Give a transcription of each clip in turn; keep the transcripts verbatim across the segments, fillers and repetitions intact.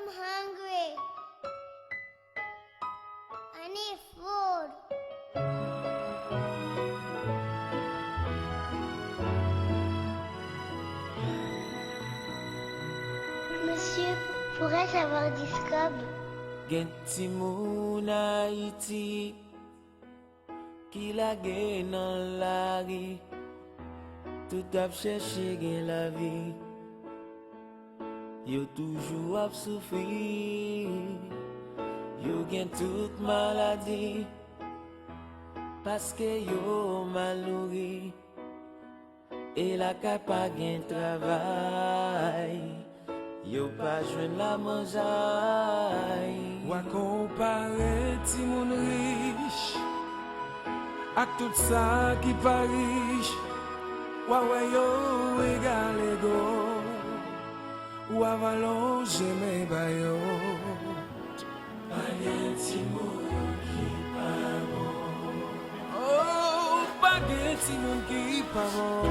I'm hungry. I need food. Monsieur pourrait avoir dix cobes? Gen timoun Ayiti ki lage nan lari, tout ap chèche gen lavi. Yo toujou ap soufri, yo gen tout maladi, paske yo mal nouri. E lakay pa gen travay, yo pa jwenn lamanjay. W a konpare timoun rich ak tout sa ki pa rich, w a wè yo egal ego, w a va lonje men ba yo. Pa gen timoun ki pa bon. Oh, pa gen timoun ki pa bon.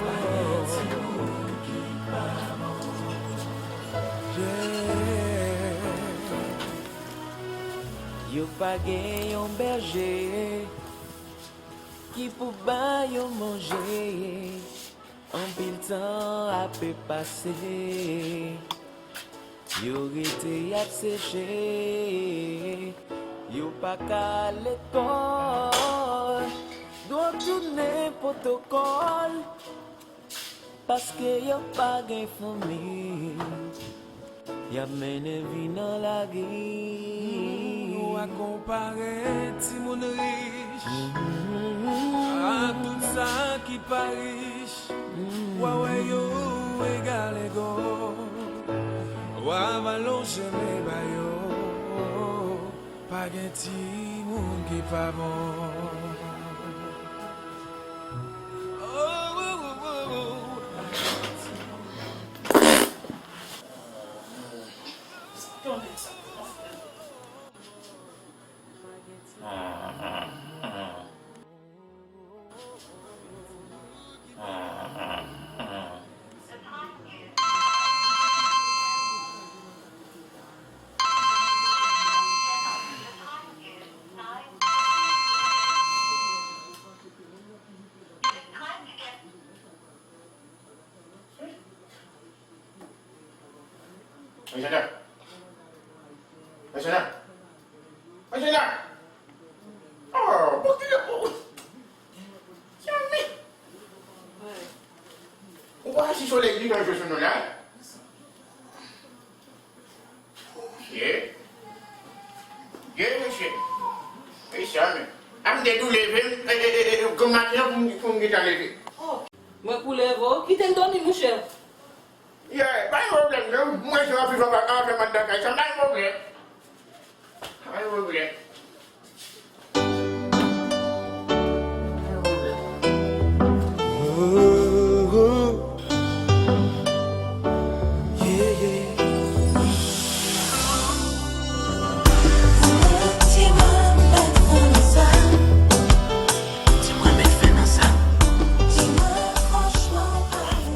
Pa gen timoun ki pa bon. Yeah. Yo pa gen yon bèje ki pou ba yo manje. Anpil tan ape pase, yo rete y ap seche, yo pa ka al lekòl, dwòg tounen pwotokòl, paske yo pa gen fanmi. Y ap mennen vi nan lari. Nou a konpare timoun rich ak tout sa ki pa rich. W a wè yo egal ego. W a va lonje men ba yo. Pa gen timoun ki pa bon. Oh, oh, oh, oh, oh. Anjena! Anjena! Anjena! Oh, bon, ki lè, oh. Tchami! Ou pa si solèy li nan jwe sou nou la? Ye. Ye, mesye. E sa, men. A m te tou leve, m, e, e, e, e, granmaten an pou m, pou m gentan leve. Oh. Mwen pou leve w, kite l dòmi, monchè. Yeah, pa gen pwoblèm, non. Mwen, jan anpil fwa, pa ka fè mwen nan kay sa, pa gen pwoblèm. Pa gen pwoblèm. Oh, oh. Yeah, yeah. Ti mwen mèt fè nan sa. Ti mwen mèt fè nan sa. Ti mwen franchman pale.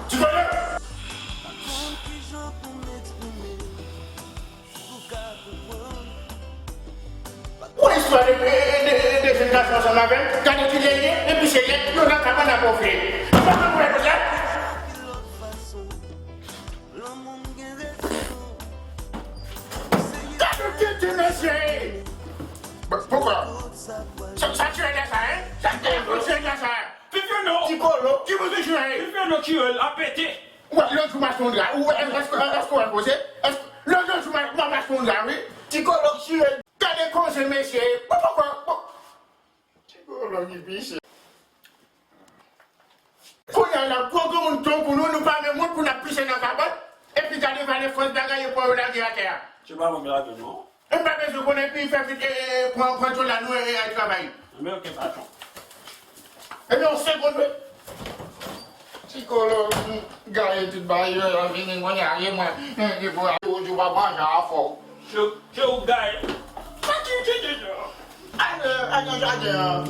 Ti kote? Ou wè istwa de, de, de, de jèn gason ansanm avè m? Gade kilè l ye, epi se lè yo nan kabann ap wonfle. Ou pa konn wè kote? Gade tete mesye! Bon, poukò? Sa, sa tire lè sa, en? Sa tire lè sa, en? Fifyono! Ti kolo, ki moun ki jwe? Fifyono tire l ap pete. Ou wè, lòt jou m achte yon dra. Ou wè, èske, èske w wè koze? Èske, lòt jou m, m, m achte yon dra, wi. Ti kolo k tire l. Gade koze, mesye. Bon, bon, bon, bon. Ti kolo ki piche. Kounye a la, gwo granmoun tankou nou, nou pa menm moun pou n ap piche nan kabann. Epi gade valè fòs bagay yo pran yo lage atè a. Se pa mwen ki lage, non. M pa bezwen konnen, epi fè vit, e, e, pran, pran djòl la, nou, e, e, al travay. Men oke, patwon. Ebyen, yon segonn, wi. Ti kolo, m, gaye tout bagay yo, yo vini, mwen, ale, mwen, m, m, pou, pou, pou, pou, pou, pou, pou, pou, pou, Chou, chou, gay. Pati, ti, ti, ti. Al, al nan jaden an.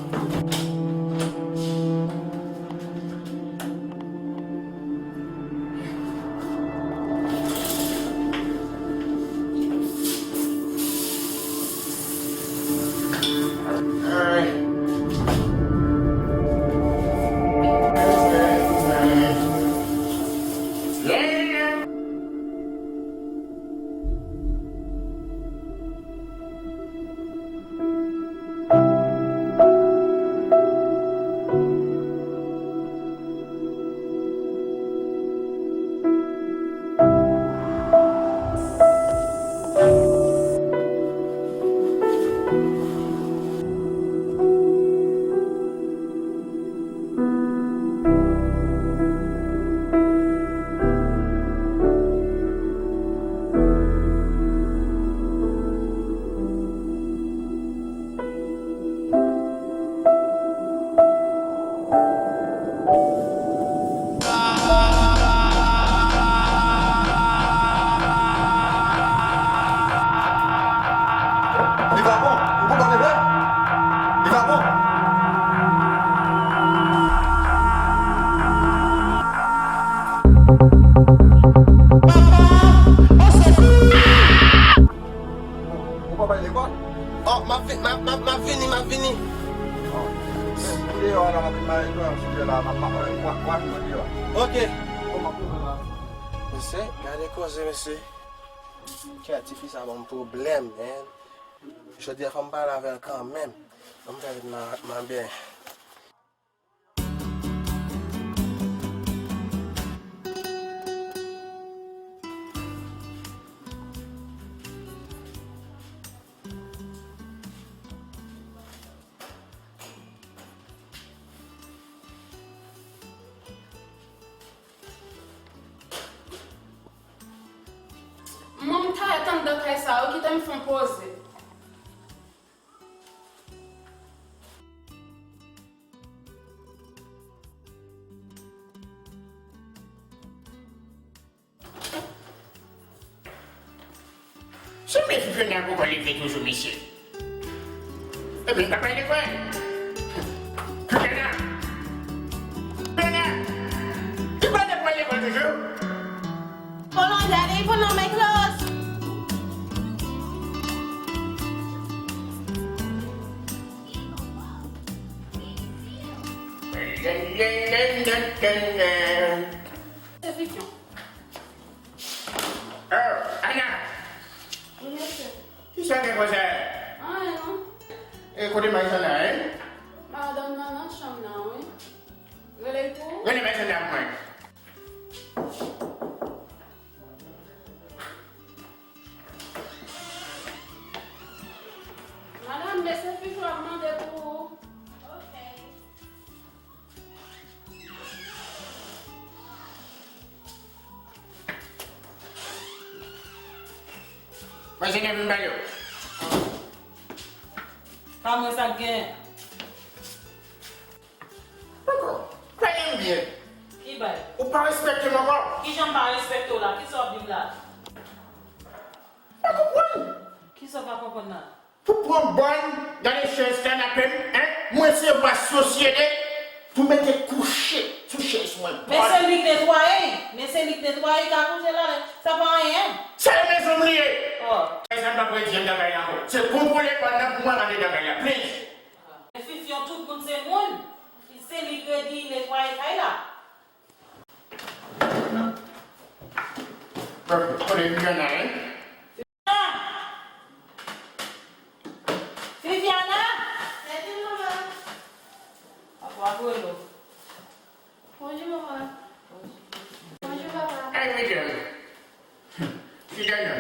Papa! Oh, Sophie! Ou pa bay lekòl? Oh, m ap vi-, m ap, m ap, m ap vini, m ap vini. Oh. Ou deyò la, m ap vin bay lekòl, sou pye la, m ap, m ap, w ap, w ap vin deyò. Ok. Mesye, gade koze, mesye. Kè tifi sa ban m pwoblèm, man. Jodi a fò m pale avè l kanmenm. Ban m fè vit m a, m a byen. Mwen, m ta ret anndan kay sa, yo kite m fè yon poze. Se mesye Fifiana poko leve toujou, mesye. Ebyen, m pa pral lekòl. Fifiana! Fifiana! Li pa te pral lekòl toujou? Hold on, Daddy, put on my clothes. Se Fifion. Oh, Ana! Wi, mesye. Kisa w gen konsa? Anyen, non. E kote Marisana ye? Madanm nan nan chanm nan, wi. Rele l pou ou? Rele Marisana pou mwen. Madanm, mesye Fifi ap mande pou ou. Ok. Mwen se Nevin Bayo. Pa mwen sa k gen. Poko. Pale m byen. Ki bay? Ou pa respekte m ankò. Kijan m pa respekte w la? Kisa w ap di m la? Pa konprann. Kisa w pa konprann la? Pou pran bòn, gade chèz kanape m, en? Mwen se vwa sosyete, pou mete kouche sou chèz mwen. Men se li k netwaye, men se li k netwaye, ka kouche la, sa pa anyen. Se mezon m li ye. Oh. E sa m pa predi andan kay la ankò. Se kontwole bòn nan pou mwen andedan kay la, please. Men Fifi, yon tout moun se moun. Se li k redi netwaye kay la. Kote Fifiana, en? Fifiana! Gade manman. Apa w ap rele w? Bonjou, manman. Bonjou, papa. Hey, Miguel. Fifiana.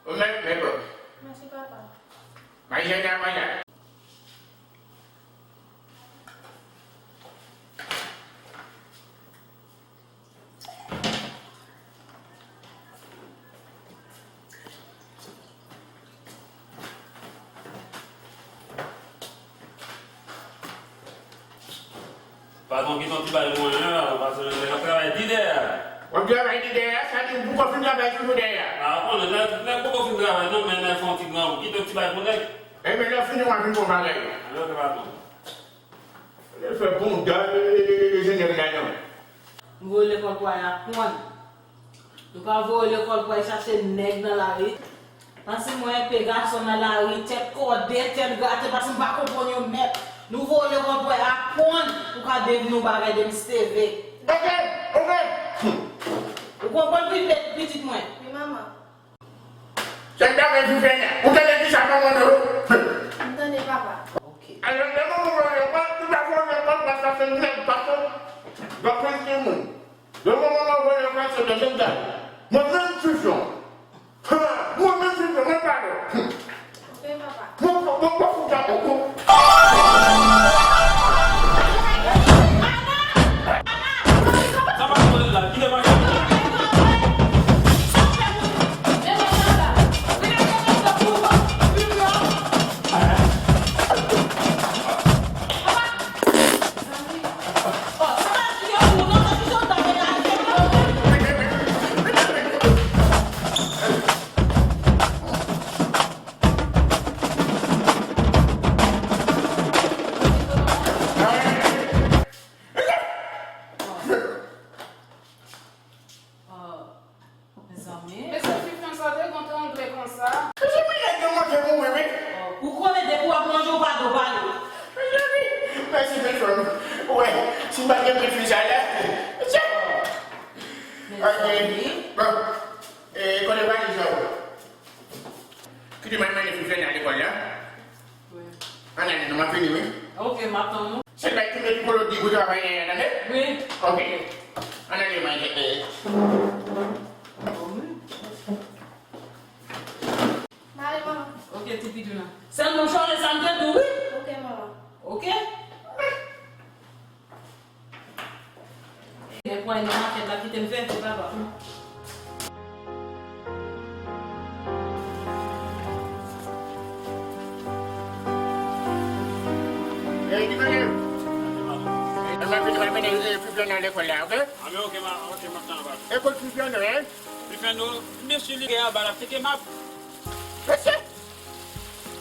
Ou menm, men bon. Mèsi, papa. Mwen jwenn travay la. Patwon, kite yon ti bay pou mwen, en, patwon, paske nèg ap travay di dèyè a. W ap travay di dèyè a, sa di w poko fin travay toujou dèyè a. A, bon, nèg, nèg poko fin travay non, men nèg fè yon ti granmoun, kite yon ti bay pou nèg. Enben, lè w fini, w a vin fè yon bagay. Alò, se patwon. Lè fè bonda, e, e, e, e, jenèv la non. Nou voye lekòl pou al aprann. Nou pa voye lekòl pou al chache nèg nan lari. Paske mwen enpe gason nan lari, tèt kòde, tèt grate, paske m pa konprann yo mèt. Nou voye lekòl pou al aprann pou ka devni yon bagay demen se te vre. Ok, ok. Ou konprann pitit, pitit mwen? Wi, manman. Sèl bagay ki fè, ou tande kisa manman nan ou? M tande, papa. Ok. Alò, lè manman voye lekòl, ou pa voye lekòl, paske se nèg, paske, gade moun. Lè manman voye lekòl, se de nèg. Mwen menm Fifion. Ha, mwen menm Fifion, mwen pa lè. Ok, papa. Mwen, mwen, mwen, mwen, mwen, mwen. Mwen gen pil fizay la. Ok. Bon. E, kote valiz la, bro? Kite mwen mennen Fifèn nan lekòl la. Wi. Ann ale non, m ap vini, wi. Ok, m ap tann ou. Se bay tou de polo di pou travay, tande? Wi. Ok. Ann ale, mwen, eh. Mare, manman. Ok, ti pitit la. Sèlman jere sa m te di w, wi. Ok, manman. Ok. Nèg pway nan makèt la, kite m fè, se papa. Ey, ki kote? Ey, mwen vin, mwen mennen, eh, Fifèn nan lekòl la, ok? A, men ok, ma, ok, m ap tann ou. E kot Fifèn nan, eh? Fifèn nan, mesye, li gen anba la, teke m ap. Mesye!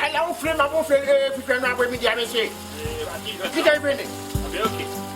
Ala yon fle m ap wonfle, eh, Fifèn nan apremidi a, mesye. Eh, pa di, kite l vini. Ok, ok.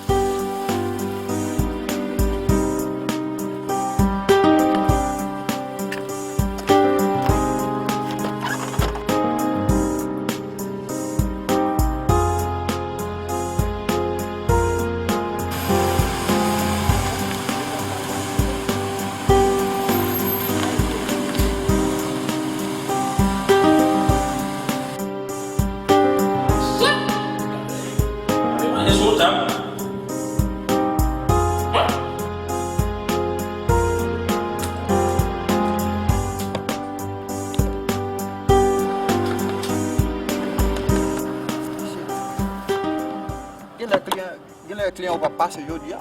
Genlè kliyan, genlè kliyan ou p ap pase jodi a.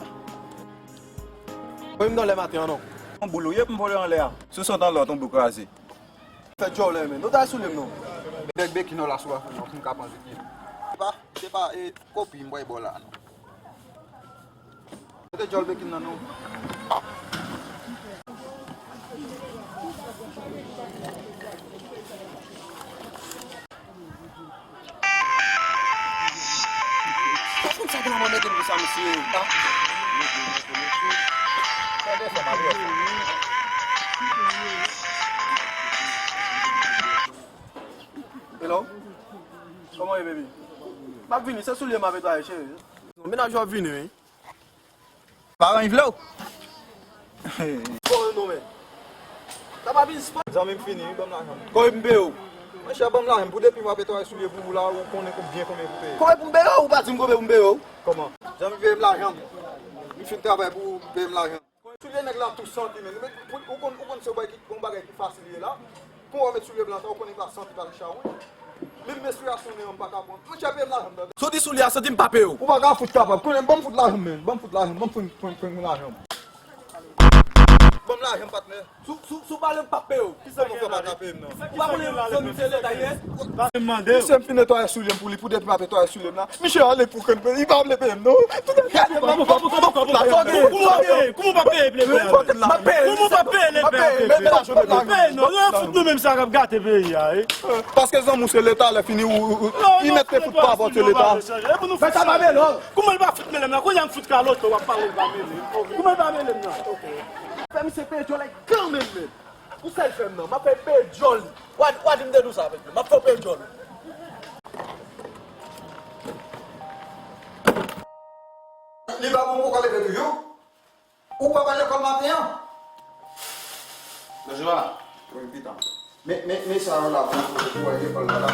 Voye m nan lè maten an non. Yon boul ou ye pou m voye anlè a. Si w sot anlè w, ton boul kraze. Fè djòlè men. Nou ta soulye m non. Bèk bekin nan la sou afè non, pou m ka pran ziki. Se pa, se pa, e, kopi m voye bò la non. Mete djòl bekin nan non. Kòman sa gen nan mwen mete m pou sa, mesye? Ah. Tande sa, m ap fè. Hello? Kòman w ye, baby? M ap vini, se soulye m ap netwaye, cheri. Non, mennaj ou ap vini, wi. Paran, li vle w. Bon, non, men. Sa pa biznis pa. Zanmi m fini, wi, ban m lajan m. Kòb m peye w. Monchè, ban m lajan m. Pou depi m ap netwaye soulye pou ou la, ou konnen kon-, byen konbyen pou peye. Kòb pou m peye w, ou pa di m konbyen pou m peye w. Kòman? Zanmi, peye m lajan m. M fin travay pou ou, peye m lajan m. Soulye nèg la tou santi, men. Ou konn, ou konn se yon bagay ki, yon bagay ki fasil ye la. Pou w met soulye blan sa, ou konnen pa santi pa chawony. Menm menstriyasyon nen an m pa ka pran. Monchè, peye m lajan m, tande. Si w di soulye a santi, m pa peye w. Ou pa ka fout kapab. Konnen, ban m fout lajan m, men. Ban m fout lajan m. Ban m fout, fout, fout lajan m. Ban m lajan m, patnè. Si, si, si w pale, m p ap peye w. Kisa m fè pa ka peye m nan? Ou pa konnen zanmi m se Leta ye? Misye m fin netwaye soulye m pou li, pou depi m ap netwaye soulye m la. Misye ale pou kè l, li pa vle peye m non. Kòman w pa peye, kòman w pa peye, kòman w pa peye, kòman w pa peye, kòman w pa peye, kòman w pa peye, kòman w pa peye, non, yo fout nou menm sa k ap gate peyi a, wi. Paske zanmi w se Leta, lè fini ou, ou, ou, li mèt te fout pa pòt se Leta. Fè sa pa mele w. Kòman l pa fout mele m la? Kounye a m fout kalote w ap pale l pa mele. Kòman l pa mele m nan? Fè misye peye djòl kanmenm, men. Pou sa l fè m nan, m ap fè l peye djòl li. W a, w a di m te di w sa, men m ap fè w peye djòl ou. Li pa bon pou w ka leve toujou. Ou pa pral lekòl maten an? Bonjou. Wi, pitan. Men, men, men sa yo la pou, pou, pou lekòl la, la.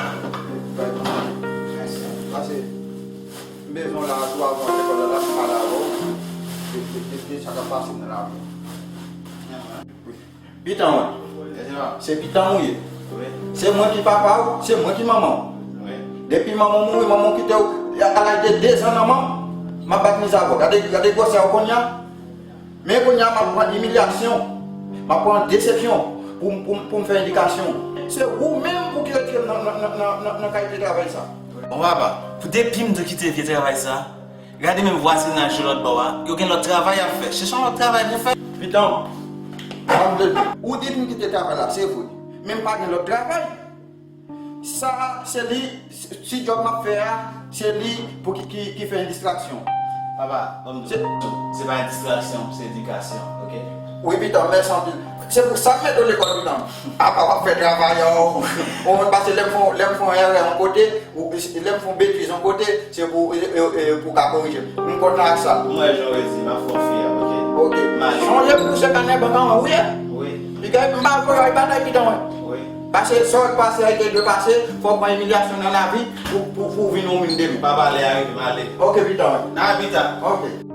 Bay mwen. Mèsi. Pase, m bezwen w la, tou avan lekòl la, la, pou m pale avè w de, de, de, de sa k ap pase nan lavi. Wi. Pitan mwen. Se pitan m ou ye. Wi. Se mwen ki papa w, se mwen ki manman w. Wi. Depi manman w mouri, manman w kite w a laj de dezan nan manman, m ap bat miz avè w. Gade, gade gwosè w kounye a. Men kounye a, m ap pran imilyasyon. M ap pran desepsyon pou, pou, pou m fè edikasyon. Se ou menm pou ki retire m nan, nan, nan, nan, nan, nan kalite travay sa. Bon, papa, pou depi m te kite vye travay sa, gade menm vwazinaj yo lòt bò a, yo gen lòt travay y ap fè. Chèche yon lòt travay pou fè. Pitan, sa m vle di, ou di m kite travay la, se vre. Men m pa gen lòt travay. Sa, se li, si djòb m ap fè a, se li pou ki, ki, ki fè yon distraksyon. Papa, ban m di w, se pa yon distraksyon, se edikasyon, ok? Wi, pitan, mèsi anpil. Se pou sa m mete w lekòl, pitan. Apa w ap fè travayè, w konprann, paske lè m fè, lè m fè yon erè yon kote, ou, lè m fè yon betiz yon kote, se pou, e, e, e, pou w ka korije m. M kontan ak sa. M wè jan w redi, m ap fè w fè, ok? Ok. M ale. Sonje pou se kanè bank an wi. Wi. Piga, m pa vle w batay, pitan, wi. Wi. Paske sa w pase a te dwe pase, fò w pran imilyasyon nan lavi pou, pou, pou w vin yon moun demen. Pa pale a wi, m ale. Ok, pitan, wi. Nan pita. Ok.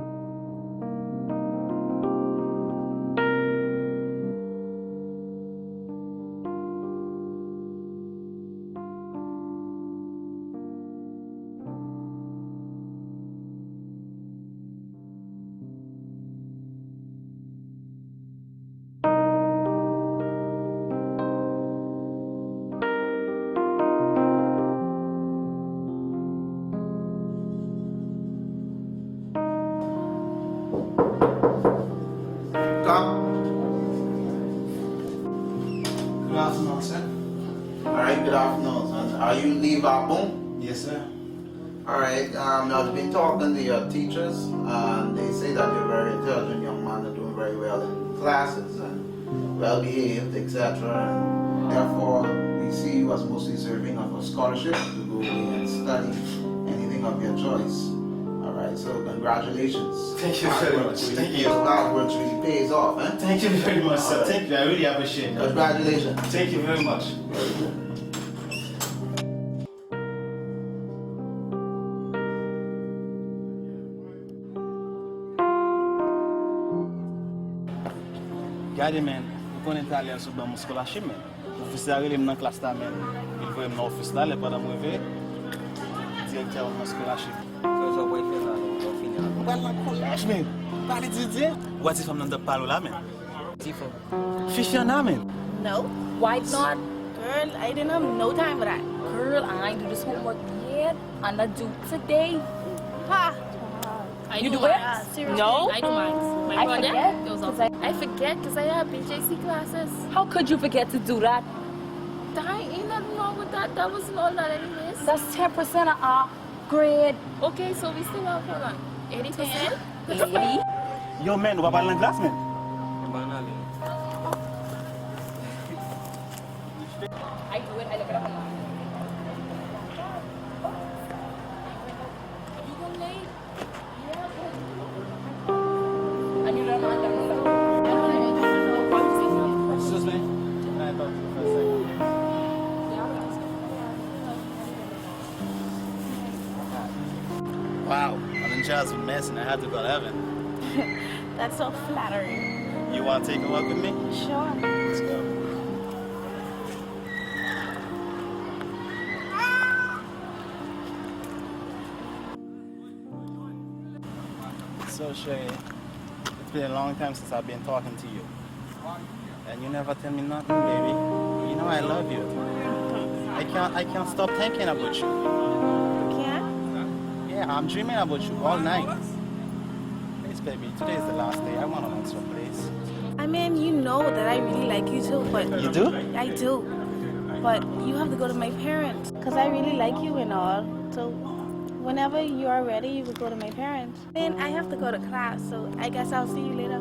Come. Good afternoon, sir. All right, good afternoon, son. Are you Levi Boom? Yes, sir. All right, um, I've been talking to your teachers, and they say that you're a very intelligent young man, you're doing very well in classes and well behaved, et cetera. And therefore, we see you as most deserving of a scholarship to go away and study anything of your choice. All right, so congratulations. Thank you very much. Thank you. Hard work really pays off, eh? Thank you very much, sir. All right. Thank you. I really appreciate that. Congratulations. Thank you very much. Gade, men, ou konnen talè a sot ban m yon scholarship, men. Pwofesè a rele m nan klas la, men. Li voye m nan ofis la, lè pandan m rive, direktè a ban m yon scholarship. Frè, sa w pral fè la, lè w fini a? M pral nan kolèj, men. M pral etidye. Ou wè ti fanm nan t ap pale w la, men. Ti fanm. Fifi an a men. No. Why not? Girl, I didn't have no time for that. Girl, I ain't do this homework yet. I'm not due today. Ha! I You do do it? Mine. Seriously, no. I do mine. My I project, forget. Those are I forget because I have B J C classes. How could you forget to do that? There ain't nothing wrong with that. That was all that anyways. That's ten percent of our grade. Okay, so we still have, hold on, eighty percent? Eighty? Yo, men, ou pa pral nan klas, men. Ban ale. I do it, I look it up online. You gonna late? Yeah, but I need to know. Excuse me. Can I talk to you for a second? Wow, I'm in Jasmine Mason. I had to call Evan. That's so flattering. You want to take a walk with me? Sure. Let's go. So, Sherry, it's been a long time since I've been talking to you. And you never tell me nothing, baby. You know I love you. I can't, I can't stop thinking about you. You can't? Yeah, I'm dreaming about you all night. Please, baby, today is the last day. I wanna learn some, please. I mean, you know that I really like you too, but You do? I do. But you have to go to my parents, 'cause I really like you and all. So whenever you are ready, you could go to my parents. Then I have to go to class, so I guess I'll see you later.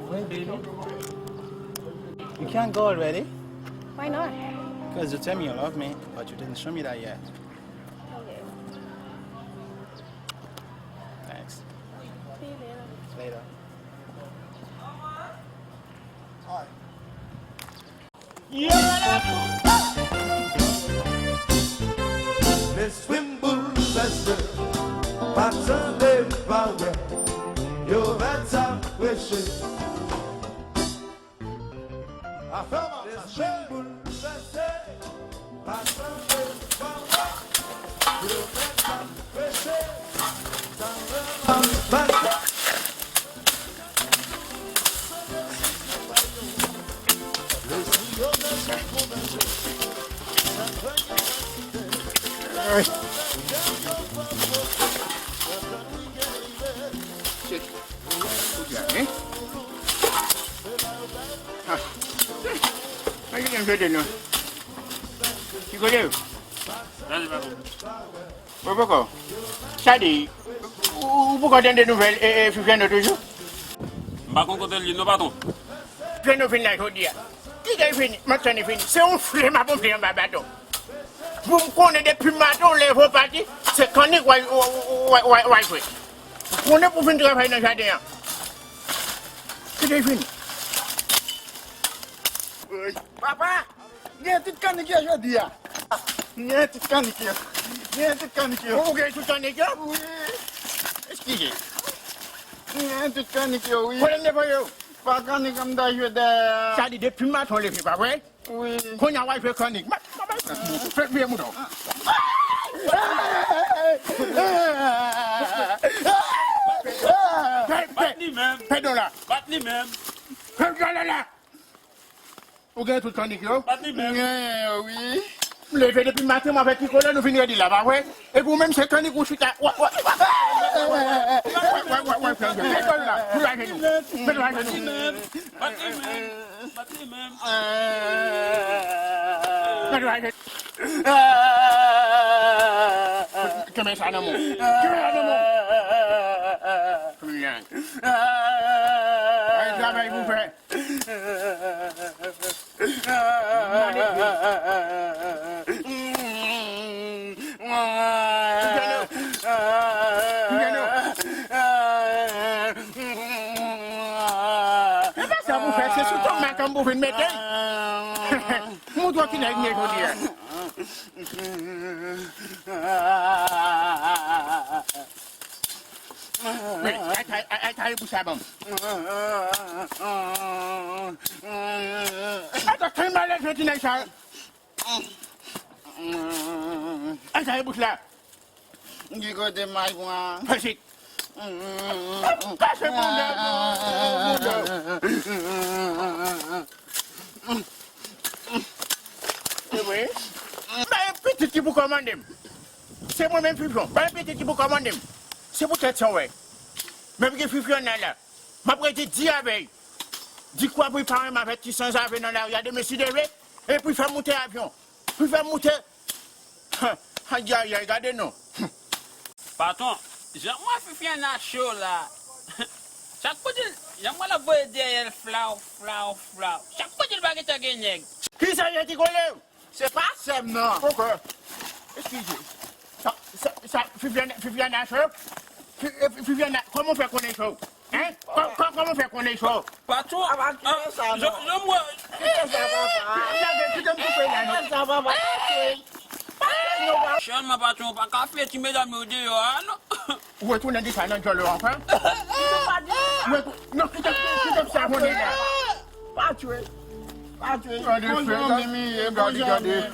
Wait, baby. You can't go already? Why not? 'Cause you tell me you love me, but you didn't show me that yet. Okay. Thanks. See you later. Later. All right. Miss Wimbledon, pa tande, pa wè, yo fè sa preche. Afè w ap mache. Miss Wimbledon, pa tande, pa wè, yo fè sa preche. Sa wè w ap mache. Chèch. Kote a, hein? Ha. Mwen gen jete non. Ki kote yo? Mwen poko. Sa di, ou, ou poko tande nouvèl, e, e, Fifi an toujou? M pa konn kote l ye non, patwon. Fè nou vin la jodi a. Kite l fini, m ap tann li fini. Se yon fle m ap onfle anba baton. Pou m konnen depi maten w leve w pati, se kannik w al, w al, w al, w al, w al jwe. Konnen pou fin travay nan jaden an. Kite l fini. Papa, gen tout kannik yo jodi a. Gen tout kannik yo. Gen tout kannik yo. Ou gen tout kannik yo? Wi. Eskize. Gen tout kannik yo, wi. Kote m te voye yo? Pa kannik an m ta jwe dèyè a. Sa di depi maten w leve, pa vre? Wi. Kounye a w al jwe kannik. Ma, ma, ma, fè vye mouton. Fè, fè, bat li menm. Fè don la. Bat li menm. Fè don la la. Ou gen tout kannik yo? Bat li menm. Gen yo, wi. M leve depi maten, m avèk Nicolas, nou vin redi la, pa vre? Epi ou menm, se kannik ou chita. Wè, wè, wè. Fè don la. Mete w ajenou. Mete w ajenou. Bat li menm. Bat li menm. Mete w ajenou. Kenbe sa nan men w. Kenbe sa nan men w. Ay, travay pou fè. E pa sa pou fè, se sou ton makanm pou vin mete. Montre w ki nèg m ye jodi a. Wi, ay, ay, ay, ay, bouch la ban m. Ata, kenbe malè jodi nèg sa. Ay, ay, bouch la. Ki kote m al pran? Fè sit. Kache bonda, bonda. Se vre? Bay pitit ki pou kòmande m. Se mwen menm Fifyon. Bay pitit ki pou kòmande m. Se poutèt sa w wè. Menm ki Fifyon nan la. M ap rete di avè l. Di kwa pou l pa renmen avèk ti sanzave nan lari a demen si Dye vle. E pou l fè m moute avyon. Pou l fè m moute. Ayayay, gade non. Patwon, jan m wè Fifi an a cho la. Chak kote l, jan m wè l ap voye dèyè l flaw, flaw, flaw. Chak kote l pa gentan gen nèg. Kisa ye ki kole w? Se pa sè m nan. Ok. Eskize. Sa, sa, sa, Fifi an, Fifi an a cho? Fi-, e, Fifi an a, kòman w fè konnen cho? Hein? Kò-, kò-, kòman w fè konnen cho? Patwon, papa, kite sa, non. Jan m wè. Kite sa, papa. Kite m koupe la, non. Kite sa, papa. Sèlman, patwon, ou pa ka fè ti medam yo deyò a, non. Ou retounen di sa nan djòl ou ankò? Ou retou-, non, kite, kite sa konnen la. Pa tchwe. Pa tchwe. Bon zanmi m ye, bon zanmi m.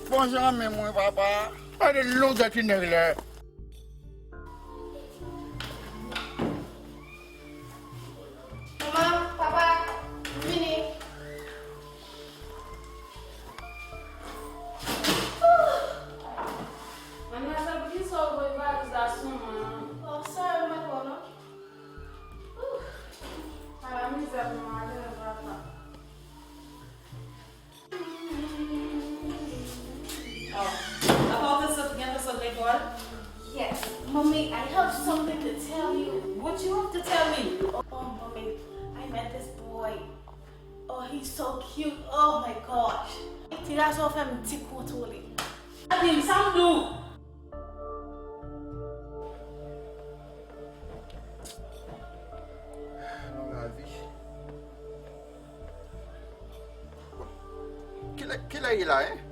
Bon zanmi m, wi, papa. Gade longè ti nèg la. Manman, papa, m vini. Manmzèl, poukisa w voye valiz la sou mwen an? Oh, sa yo mèt wè w non. Ala mizè pou mwen ale nan papa. Oh, apa w te sot, gentan sot lekòl? Yes, mommy, I have something to tell you. What you have to tell me? Oh, mommy, I met this boy. Oh, he's so cute. Oh my gosh. Ti gason fè m dekontrole li. Di m sa m di w. Nan lavi. Bon. Kilè, kilè ye la, en?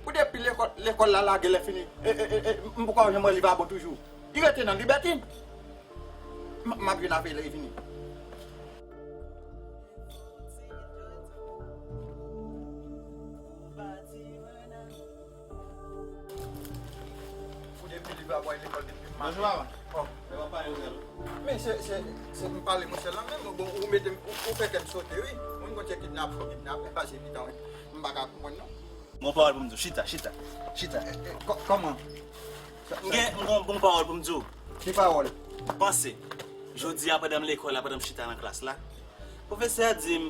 Pou depi lekòl, lekòl la lage lè fini. E, e, e, e, m poko janm wè li vagabon toujou. Li rete nan Libètin. M, m ap jwenn avè lè li vini. Pou depi li pa pral lekòl depi maten. Bonjou, papa. Oh. Lè w ap pale, ou sèl. Men se, se, se m pale mwen sèl la menm. Bon, ou mete m, ou, ou fè kè m sote, wi. Mwen konn se kidnapè, kidnapè, pase pitan, wi. M pa ka konprann, non. Bon pawòl pou m di w. Chita, chita, chita. Eh, eh, kò-, kòman? M gen, m gen yon bon pawòl pou m di w. Ki pawòl? Panse. Jodi a, pandan m lekòl la, pandan m chita nan klas la, pwofesè a di m,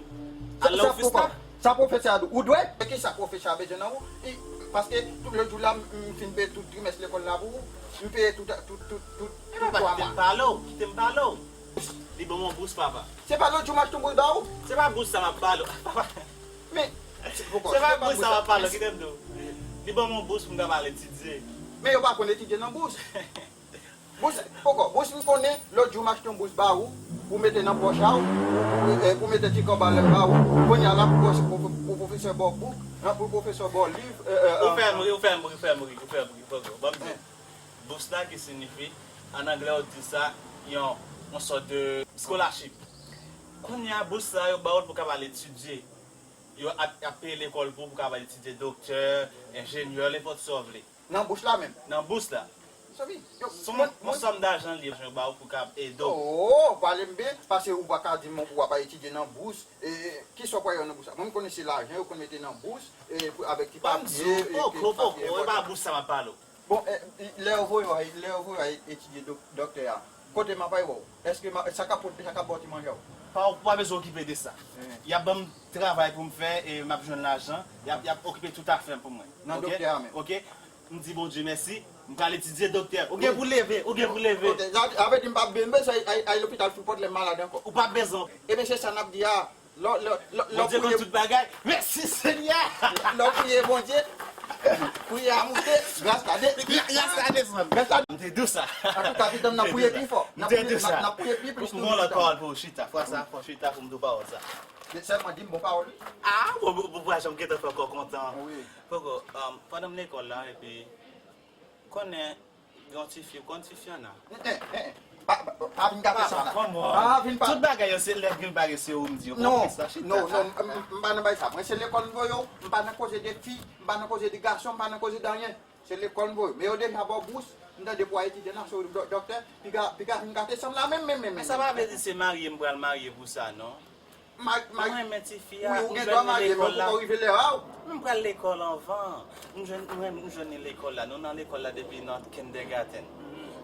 al nan ofis la. Sa pwofesè a di w? Ou dwèt? E kisa pwofesè a bezwen nan ou? I, paske tout lòt jou la, m, m fin peye tout trimès lekòl la pou ou. M peye tout, tout, tout, tout, tout twa mwa. Epa, kite m pale w, kite m pale w. Li ban m yon bous, papa. Se pa lòt jou m achte yon bous ba ou? Se pa bous sa m ap pale w, papa. Men, se poko, se pa bous sa m ap pale w, kite m di w. Li ban m yon bous pou m kapab al etidye. Men yo pa konn etidye nan bous. Bous, poko, bous m konnen, lòt jou m achte yon bous ba ou, pou mete nan pòch a ou, pou, eh, pou mete ti kòb anlè ba ou, kounye a la pou, pou, pou pwofesè ba w bouk, nan pou pwofesè ba w liv, eh, eh, ou fè m ri, ou fè m ri, ou fè m ri, ou fè m ri, poko, ban m di w. Bous la ki siyifi, an anglè yo di sa, yon, yon sòt de scholarship. Kounye a, bous sa yo ba w l pou w kapab al etidye. Yo ap, ap peye lekòl pou w, pou w kapab al etidye doktè, enjenyè, nenpòt sa w vle. Nan bous la menm? Nan bous la. Sanmi, yo, se yon, yon sòm dajan li yo ba w pou w kapab ede w. Oh, pale m byen, paske ou pa ka di m ou ap etidye nan bous. E, e, kisa w pral wè nan bous la? Mwen, m konnen se lajan yo konn mete nan bous, e, pou, avèk ti papye, e, poko, poko, e pa bous sa m ap pale w. Bon, e, lè yo voye w al, lè yo voye w al etidye dòk-, dòktè a, kote m ap al wè w? Èske m a, sa k ap pot-, sa k ap ba w ti manje w? Pa, ou pa bezwen okipe de sa. Y ap ban m travay pou m fè e m ap jwenn lajan. Y ap, y ap okipe tout afè m pou mwen. Nan dòktè a menm. Oke? M di Bondye mèsi. M pral etidye dòktè. Ou gen pou leve, ou gen pou leve. Oke, sa, sa vle di m p ap, m bezwen al, al lopital Freeport lè m malad ankò. Ou p ap bezwen. Ebyen, se sa n ap di a. Lè, lè, lè, lè w priye. Bondye konn tout bagay. Mèsi, Senyè. Lè w priye Bondye, priyè a moute, gras la de-, gras la desann. Gras la. M te di w sa. Antouka, pitit m, n ap priye pi fò. M te di w sa. N ap priye pi plis toujou. Mwen lòt pawòl pou w chita. Fwa sa, fò w chita pou m di w pawòl sa. Men sèlman di m bon pawòl, wi. Ah, bon, bon, bon, bon, janm gentan fè kò kontan. Wi. Poko, um, pandan m lekòl la, epi, konnen, gen yon ti fi, ou konn ti fi Ana? Eh, eh, eh. Pa, pa, pa vin gate sa la. Pa vin pa. Tout bagay yo, se lè gen bagay se ou m di yo. Non, non, non, m, m, m pa nan bagay sa. Mwen se lekòl m voye w, m pa nan koze de fi, m pa nan koze de gason, m pa nan koze de anyen. Se lekòl m voye w. Men yo deja ba w bous, m tande pou w al etidye nan, se w dò-, dòktè, piga, piga vin gate san m la menm, menm, menm, menm. Men sa pa vle di se marye m pral marye pou sa, non. Mwen renmen ti fi a, m jwenn li lekòl la. Wi, ou gen dwa marye, men ou poko rive lè a, wi. Men m pral lekòl anvan. M jwenn, m renmen, m jwenn li lekòl la. Nou nan lekòl la depi nan kindergarten.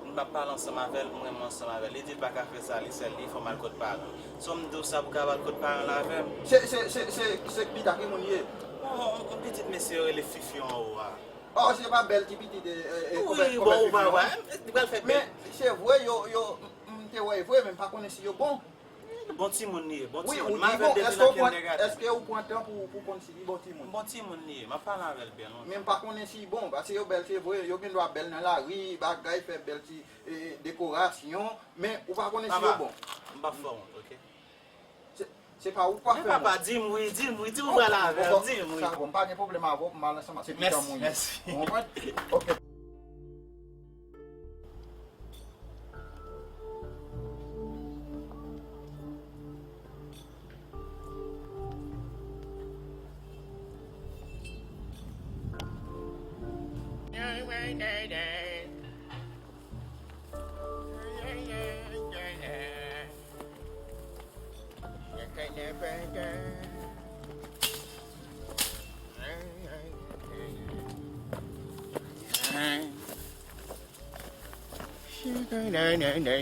M ap pale ansanm avè l, m renmen ansanm avè l. Li di l pa ka fè sa li sèl, li fò m al kot paran l. So m di w sa pou w ka al kot paran l avè m. Se, se, se, se, se pita ki moun li ye? Yon, yon, yon pitit mesye yo rele Fifi anwo a. Oh, se pa bèl ti pitit, e, e, e, wi, bon, ou pa wè, li pral fè bèl. Men, se vre, yo, yo, m, m te wè vre, men m pa konnen si yo bon. Bon timoun li ye, bon timoun. M avè l depi nan kindergarten. Èske ou pran tan pou, pou konn si li bon timoun? Bon timoun li ye, m ap pale avè l byen lontan. Men m pa konnen si bon, paske yo bèl, se vre, yo gen dwa bèl nan lari, bagay, fè bèl ti, e, dekorasyon, men ou pa konnen si yo bon. Papa, m p ap fè w wont, oke? Se, se pa ou k ap fè wont. Men papa, di m wi, di m wi, di m pral avè w, di m wi. Sa bon, m pa gen pwoblèm avè w, m al ansanm, se pitit mwen ye. Mèsi, mèsi. Ou konprann? Oke.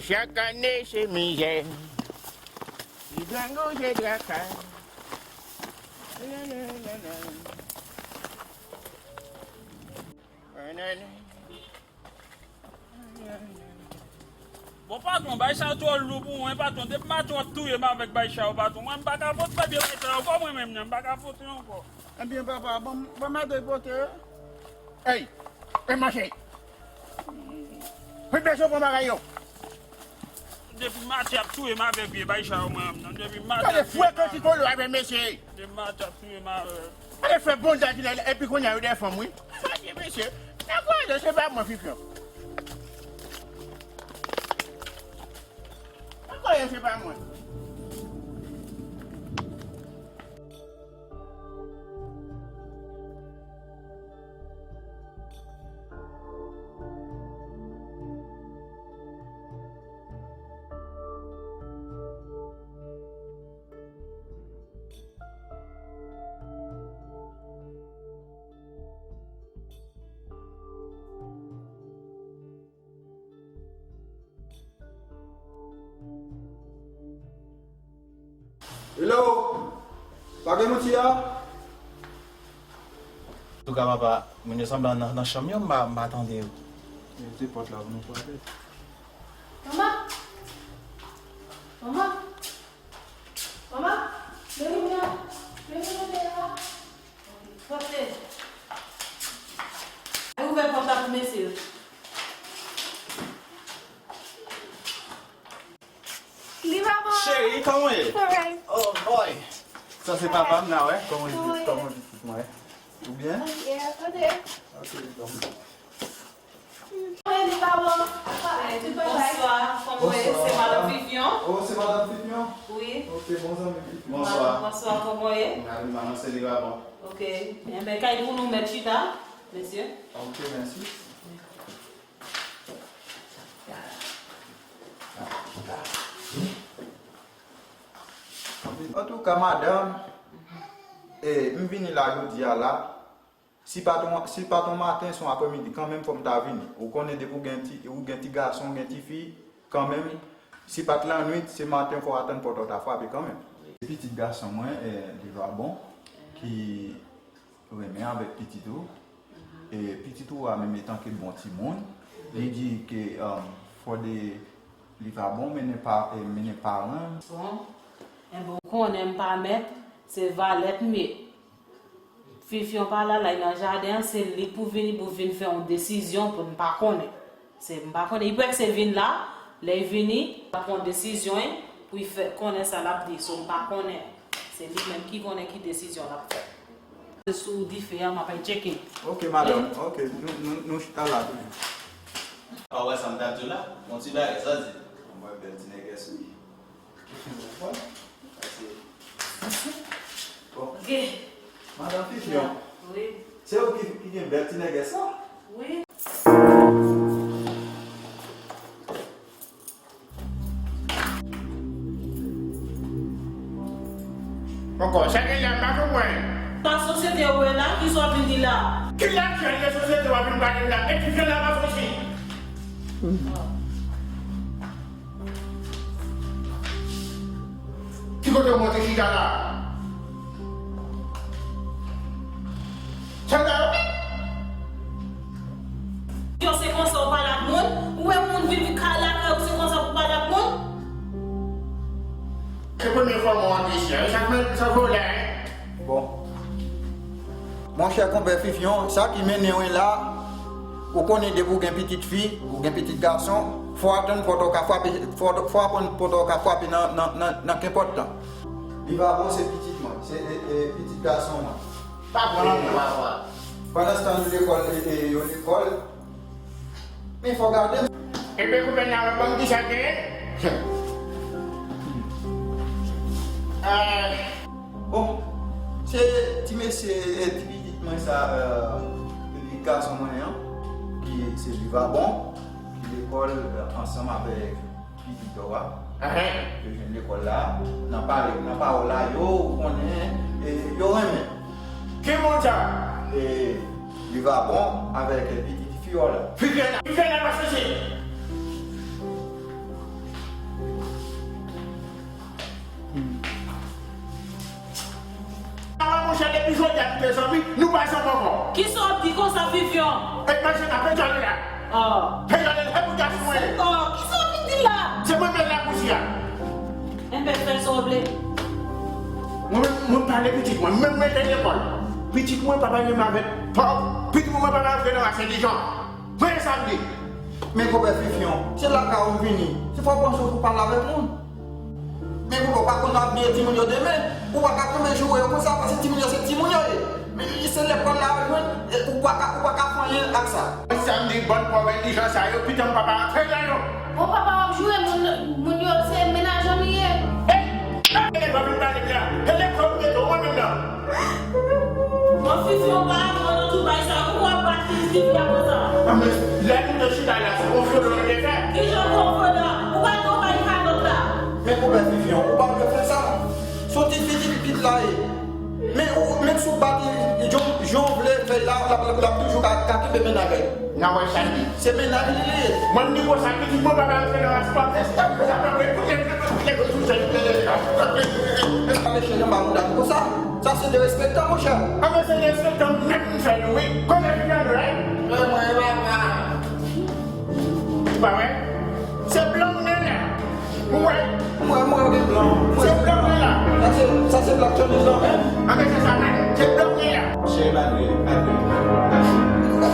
Chak ane se mizè. Li grangou se traka. Bon, patwon, bagay sa yo twò lou pou mwen, patwon. Depi maten w ap touye m avèk bagay sa yo, patwon. Mwen, m pa ka pote papye bagay sa yo ankò, mwen menm nan, m pa ka pote ankò. Ebyen, papa, ban m, ban m ede pote yo. Ey, ey, mache. Pi bese pran bagay yo. Depi maten ap touye m avèk vye bagay sa yo, mwen menm nan. Depi maten ap touye m avèk. Gade frekan ti kolo avèk mesye. Depi maten ap touye m avèk. Gade fè bon dad li la, epi kounye a yo de fanm, wi. Sa se mesye. Nan kwa se pa mwen, Fifi. Nan kwa se pa mwen. Hello? Pa gen moun ki la? Antouka, papa, moun yo sanble nan, nan chanm yo, m pa, m pa tande yo. Mete pòt la pou nou pale. Manman! Manman? Manman? Men limyè a. Men limyè a. Pote. Al ouvè pòt la pou mesye yo. Li pa bon. Cheri, kòman w ye? Alright. Oh boy. Sa se papa m la, wè. Kòman w ye? Kòman w ye? Kòman w ye? Ou byen? Yeah, pote. Ok, bon. Bonswa, kòman w ye? Se madanm Fifyon? Oh, se madanm Fifyon? Wi. Ok, bon zanmi Fifyon. Bonswa. Bonswa, kòman w ye? Mwen, maman, se li, pa bon. Ok. Enben, kay pou nou mèt chita, mesye. Ok, mèsi. Antouka, madanm, e, m vini la jodi a la. Si pa t on, si pa t on maten, se on aprèmidi, kanmenm fò m ta vini. Ou konnen depi w gen ti, ou gen ti gason, ou gen ti fi, kanmenm, si pa t lannwit, se maten fò w atann pòt ou ta frape kanmenm. Pitit gason mwen, e, li va bon, ki renmen avèk pitit ou. E pitit ou a menm etanke bon timoun, li di ke, um, fò de, li va bon mennen pa, e, mennen paran. Bon, enben w konnen m pa mèt, se valèt m ye. Fifyon pa la, la, li nan jaden an, se li pou vini, pou vin fè yon desizyon pou n pa konnen. Se, m pa konnen, li prèske vin la, lè l vini, l ap pran desizyon l, pou l fè konnen sa l ap di, so m pa konnen. Se li menm ki konnen ki desizyon l ap fè. Sou dife a, m ap al tcheke. Ok, madanm, ok, nou, nou, nou chita la toujou. A, w wè sa m t ap di w la? Yon ti bagay, sa di. Mwen, bèl ti nègès, wi. Bon. Ok. Madanm Fifyon. Wi. Se ou ki, ki gen bèl ti nègès sa? Wi. Ankò, sa gen la, m pa konprann. Sa sosyete w wè la, ki sa w vin di la? Ki lajan de sosyete w ap vin pale m la? E ki vyolan w ap soti? Ki kote w monte chita la? Sa w ta yo? Yo, se konsa w pale ak moun? Ou wè moun vin kay lakay ou, se konsa pou pale ak moun? Se premye fwa mwen antre isi a. E sa k mèt sa vòlè, hein? Bon. Monchè konpè Fifyon, sa ki mennen w la, ou konnen depi w gen pitit fi, ou gen pitit gason, fò w atann pòt ou ka frape, fò, fò w atann pòt ou ka frape nan, nan, nan, nan kenpòt tan. Li va bon, se pitit mwen, se, e, e, pitit gason mwen. Pa pran anpil, papa. Pandanstan, yo lekòl, e, e, yo lekòl. Men fò gade. Ebyen, gouvènman, ban m di sa genyen. Euh, bon, se ti mesye, e, ti pitit mwen sa, euh, pitit gason mwen an, ki se li va bon, ki lekòl, euh, ansanm avèk pitit yo a. Yo jwenn lekòl la, nan pale, nan pawòl la, yo konnen, e, yo renmen. Ki moun sa? E, li va bon avèk pitit fi w la. Fi fi la, fi fi la pa chanje. Awa, monchè, depi jodi a nou te zanmi, nou pa zanmi ankò. Kisa w ap di konsa, Fifyon? E, mache, apre jodi a. Oh. Fè gade, fè pou gason mwen. Oh, kisa w vin di la? Se mwen menm la kouzi a. Enben, fè sa w vle. Mwen, mwen pale pitit mwen, menm mwen te lekòl. Pitit mwen pa pale m avèk, pa, pitit mwen pa pale avèk nan Sentlijan. Mwen samdi. Men konpè Fifyon, se lakay ou m vini. Se fò w panse w pou pale avèk moun. Men ou pa konn ap byen timoun yo demen, ou pa ka tonbe joure yo konsa, paske timoun yo se timoun yo ye. Men se lekòl la yo jwenn, e ou pa ka, ou pa ka fè anyen ak sa. Samdi, bann pòv endijans sa yo, pito m papa antre nan yo. Bon, papa w ap joure moun, moun yo, se mennaj an li ye. Ey! E lekòl vin pale m la. E lekòl ou mete w mwen menm nan. Bon, Fifyon, pa aprann nou tout bagay sa, poukisa w ap bat pitit fi a konsa? A, men, lè nou te chita la, se konfyondan nou te fè. Kijan konfyondan? Ou pa t konprann kalòt la? Men konpè Fifyon, ou pa dwe fè sa. Se yon ti fi ki pit la ye. Men ou, menm si w bat li, jan, jan w vle fè l la, l ap, l ap, l ap toujou ka, ka kenbe mennaj li. N a wè sa l di. Se mennaj li li ye. Mwen, m di konsa, pitit mwen pa ka antre nan ras pa. Sa pa vre, koute, koute, koute, koute. Mesye, jan ba moun dam konsa. Sa se derespektan, monchè. A, men se derespektan, mwen menm m fè l, wi. Kote fi a, right? E mwen, papa. Ou pa wè? Se blan m gen la. Ou wè? Mwen, Se blan mwen la. Sa se, sa se Black Chinese la menm. Anben se sa menm. Se blan mwen la. Cheri, malgre, malgre.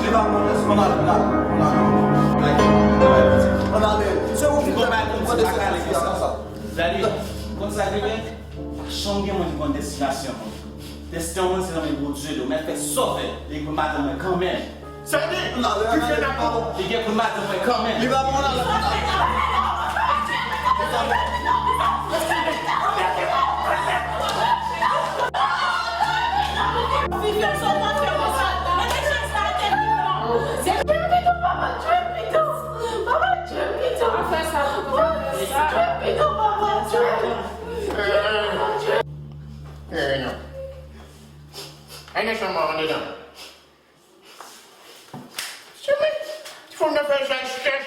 Li pa bon, lès mwen ale la. Ann ale. Se ou ki fè mwen destinasyon sa. Dali, konn sa k rive? Pa janm gen moun ki konn destinasyon moun. Desten moun se nan men Bondye, ou mèt fè sa w vle. Li gen pou madanm mwen kanmenm. Sèdi, Viviane ap bon. Li gen pou madanm mwen kanmenm. Li pa bon la. Viviane, sa w pa fè konsa. Mete chèz la atè, Viviane. Trip it up, papa, trip it up. Papa, trip it up. Pa fè sa, pa fè sa. Trip it up, papa, trip. Eh, non. Ann nan chanm mwen andedan. Ti fanm nan fè chèch, chèch.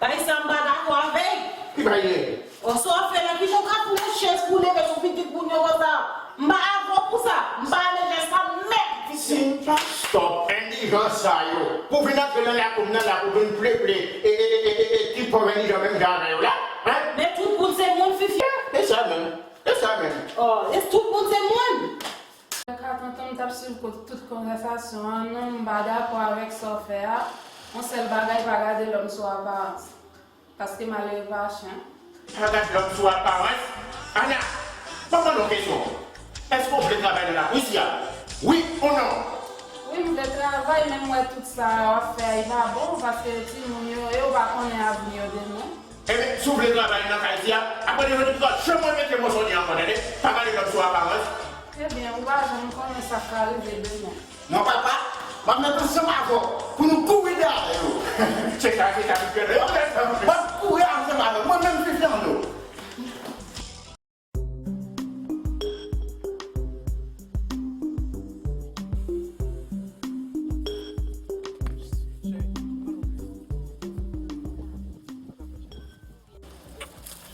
Bagay sa m pa dakò avè l. Ki bagay li ye? O, sa w ap fè la, kijan w ka pran yon chèz pou leve sou pitit moun yo konsa? M pa avè w pou sa. M pa renmen jès sa nèt, Viviane. Si m pa stop endijans sa yo, pou vin antre nan lakou m nan la, pou vin pleple, e, e, e, e, e, e, ti pòv endijans menm jan avè yo la, en? Men tout moun se moun, Viviane. E sa menm. E sa menm. O, e tout moun se moun. Mwen ka tantan m t ap swiv ko-, tout konvèsasyon an, non, m pa dakò avèk sa w fè a. Yon sèl bagay, pa gade lòm sou aparans. Paske malere pa chen. Pa gade lòm sou aparans? Ana, ban m mande w kesyon. Èske w vle travay nan lakou isi a? Wi ou non? Wi, m vle travay, men m wè tout sa w ap fè a, e pa bon, paske timoun yo, yo pa konnen avni yo demen. Ebyen, si w vle travay nan kay isi a, apre devan depi kò, janm remete mo Sony ankò, tande? Pa gade lòm sou aparans. Ebyen, ou pa janm konnen sa k ka rive demen. Non, papa, m ap met ansanm avè w pou nou kouri dèyè yo. Se sa, se sa, m ap kouri ansanm avè w. Mwen menm, Viviane, non.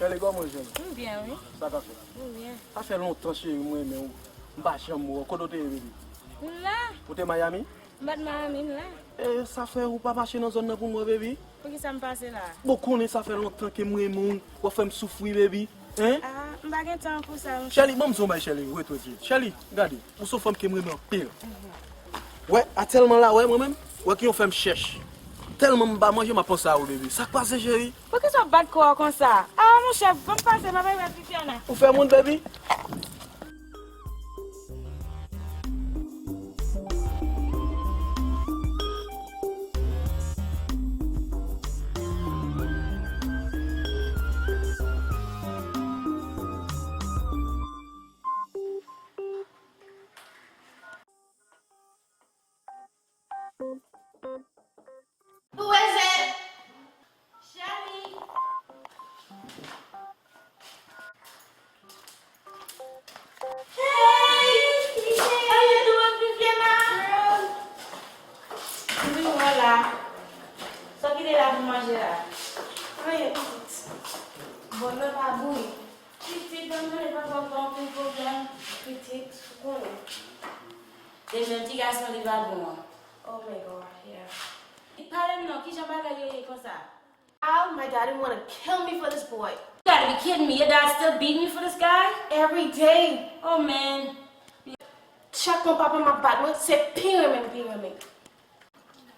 Chèli, kòman w ye, chèli? M byen, wi. Sa k ap fèt? M byen. Sa fè lontan, cheri, m renmen w. M pa janm wè w. Kote w te ye, baby? M la. Ou te Miami? M pa t Miami, m la. E, sa fè ou pa mache nan zòn nan pou m wè, baby? Poukisa m pase la? Bon, konnen sa fè lontan ke m renmen w, w ap fè m soufri, baby. Hein? Ah, m pa gen tan pou sa, monchè. Chèli, ban m di w yon bagay, chèli, ret, ret, ret. Chèli, gade, ou se yon fanm ke m renmen anpil. Wè, a tèlman la, wè, mwen menm, wè ki yon fè m chèch. Tèlman m pa manje, m ap panse a ou, baby. Sa k pase, cheri? Poukisa w ap bat kò w konsa? Ah, monchè, ban m pase, m ap al wè Viviana. Ou fè moun, baby? Pou weze. Chèli. Hey, how you doing, Viviana? Girl. M vin wè w la. Sa w kite la pou manje la? Anyen, pitit. Bòl la pa bouyi. Pitit, ban m tande papa w pa anpil pwoblèm. Pitit, ou konnen. Demen ti gason li pa bon an. Oh my God, yeah. Pale m non, kijan bagay yo ye konsa? Al, my daddy wanna kill me for this boy. You gotta be kidding me. Your dad still beat me for this guy? Every day. Oh man. Chak mwa papa m ap bat mwen, se pi renmen m, pi renmen.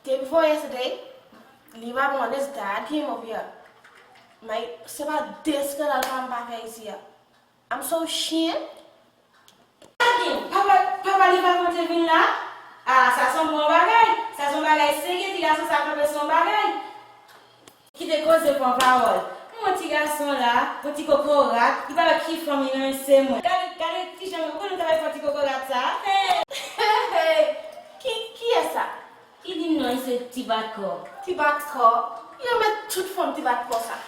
Day before yesterday, li pa bon, this dad came over here. May, se pa de eskandal pa m pa fè isi a. I'm so ashamed. Papa, papa li pa konte vin la? Ah, sa se yon bon bagay. Sa se yon bagay serye, ti gason sa kanpe se yon bagay. Kite koze pran pawòl. M wè ti gason la, yon ti kokorat, li pa wè ki fanm li nan men se mwen. Gade, gade kijan, ou konnen w ta pral fè yon ti kokorat sa? Hey! Hey! Ki, kiyès sa? Ki di m non, li se ti bat kò. Ti bat kò? Yo met tout fanm ti bat kò sa.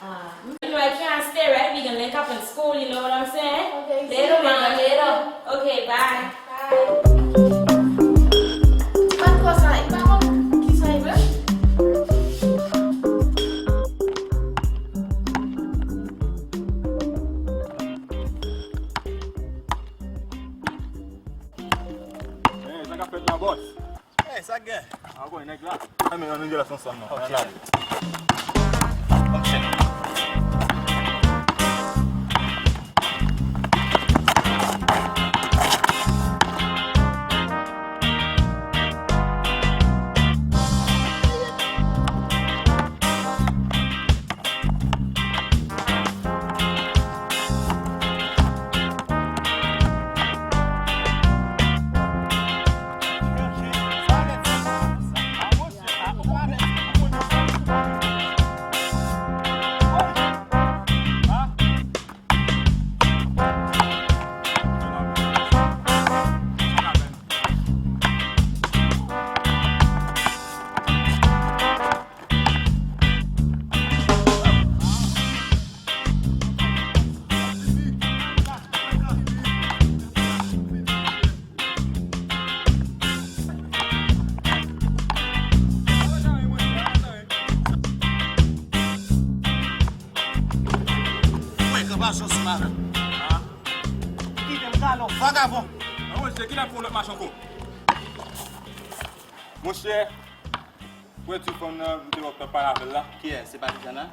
Ah, you know I can't stay, right? We can link up in school, you know what I'm saying? Okay, see you later, ma, later. Okay, bye. Bye. Ti bat kò sa, li pa konn kisa li vle. Hey, sa k ap fèt la, bòs? Hey, sa k gen? A, w konnen nèg la. Ann, men, ann, nèg la se ansanm nan. Ann ale. Ann chèche. Mache ansanm avè w. Kite m kale w, vagabon. An, monchè, ki la pou lòt mache ankò? Monchè, wè ti fanm nan, m te wè w t ap pale avè l la. Kiyès? Se pa Viviana?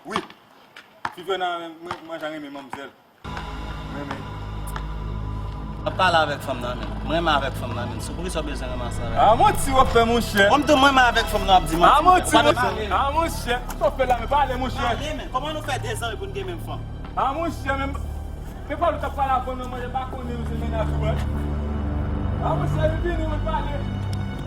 Wi. Viviana, mwen, mwen jan renmen manmzèl. Renmen. W ap pale avèk fanm nan, menm. Mwen renmen avèk fanm nan, menm. Se poukisa w bezwen ranmase avèk? A, manti w ap fè, monchè. Bon, m di w mwen renmen avèk fanm nan, w ap di manti. A, manti, monchè. A, monchè. Sa w fè la, men pale, monchè. Pale, men. Kòman nou fè de zan pou n gen menm fanm? A, monchè, men, men pale w t ap pale avè fanm nan, mwen pa konnen ou se mennaj ou, wi. A, monchè, li vini, mwen pale.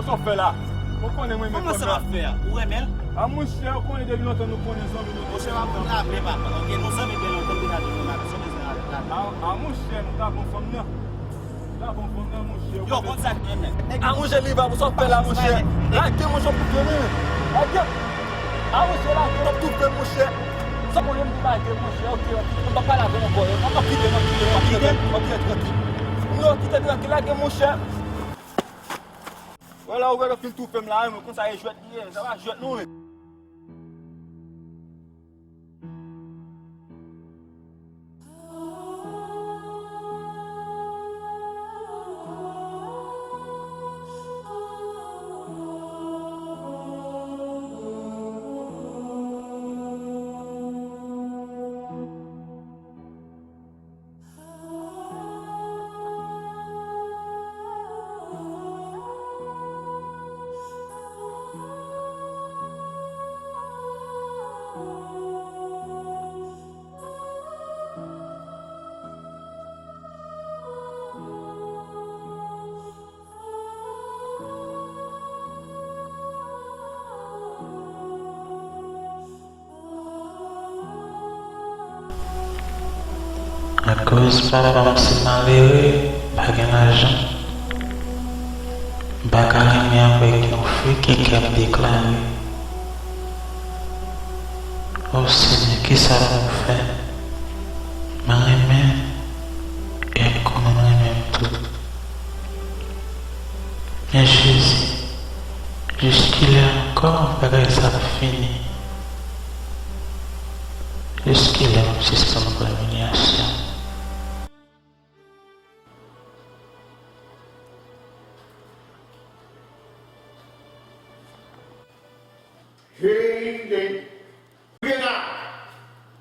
Sa w fè la? Ou konnen mwen renmen fanm nan. Kòman sa w ap fè a? Ou renmen l? A, monchè, ou konnen depi lontan nou konnen zanmi nou. Monchè, w ap fè m raple, papa. Ok, nou zanmi byen lontan, m deja di nou raple. Sa w bezwen avèk raple? A, a, monchè, nou ta bon fanm nan. Nou ta bon fanm nan, monchè. Yo, konn sa k gen, men. A, monchè, li va pou sa w fè la, monchè. Lage, monchè, pou fè, men. Lage. A, monchè, lage, w ap toufe, monchè. Sa konnen m di lage, monchè. Ok, ok. M pa pale avè w ankò. Ok, kite m, ok, kite m, ok, ok, ok. Yo, kite m, ok, lage, monchè. Wè la, ou wè lè fil toufe m la, men konsa e jwèt li ye. Sa pa jwèt non, men. Akoz papa m se malere, pa gen lajan, m pa ka renmen avèk yon fi ki kè m deklare. O Senyè, kisa pou m fè? M renmen, e m konnen w renmen m tou. Men Jezi, jiskilè ankò bagay sa ap fini? Jiskilè m ap sispann pran imilyasyon? Hey, hey. Byen la.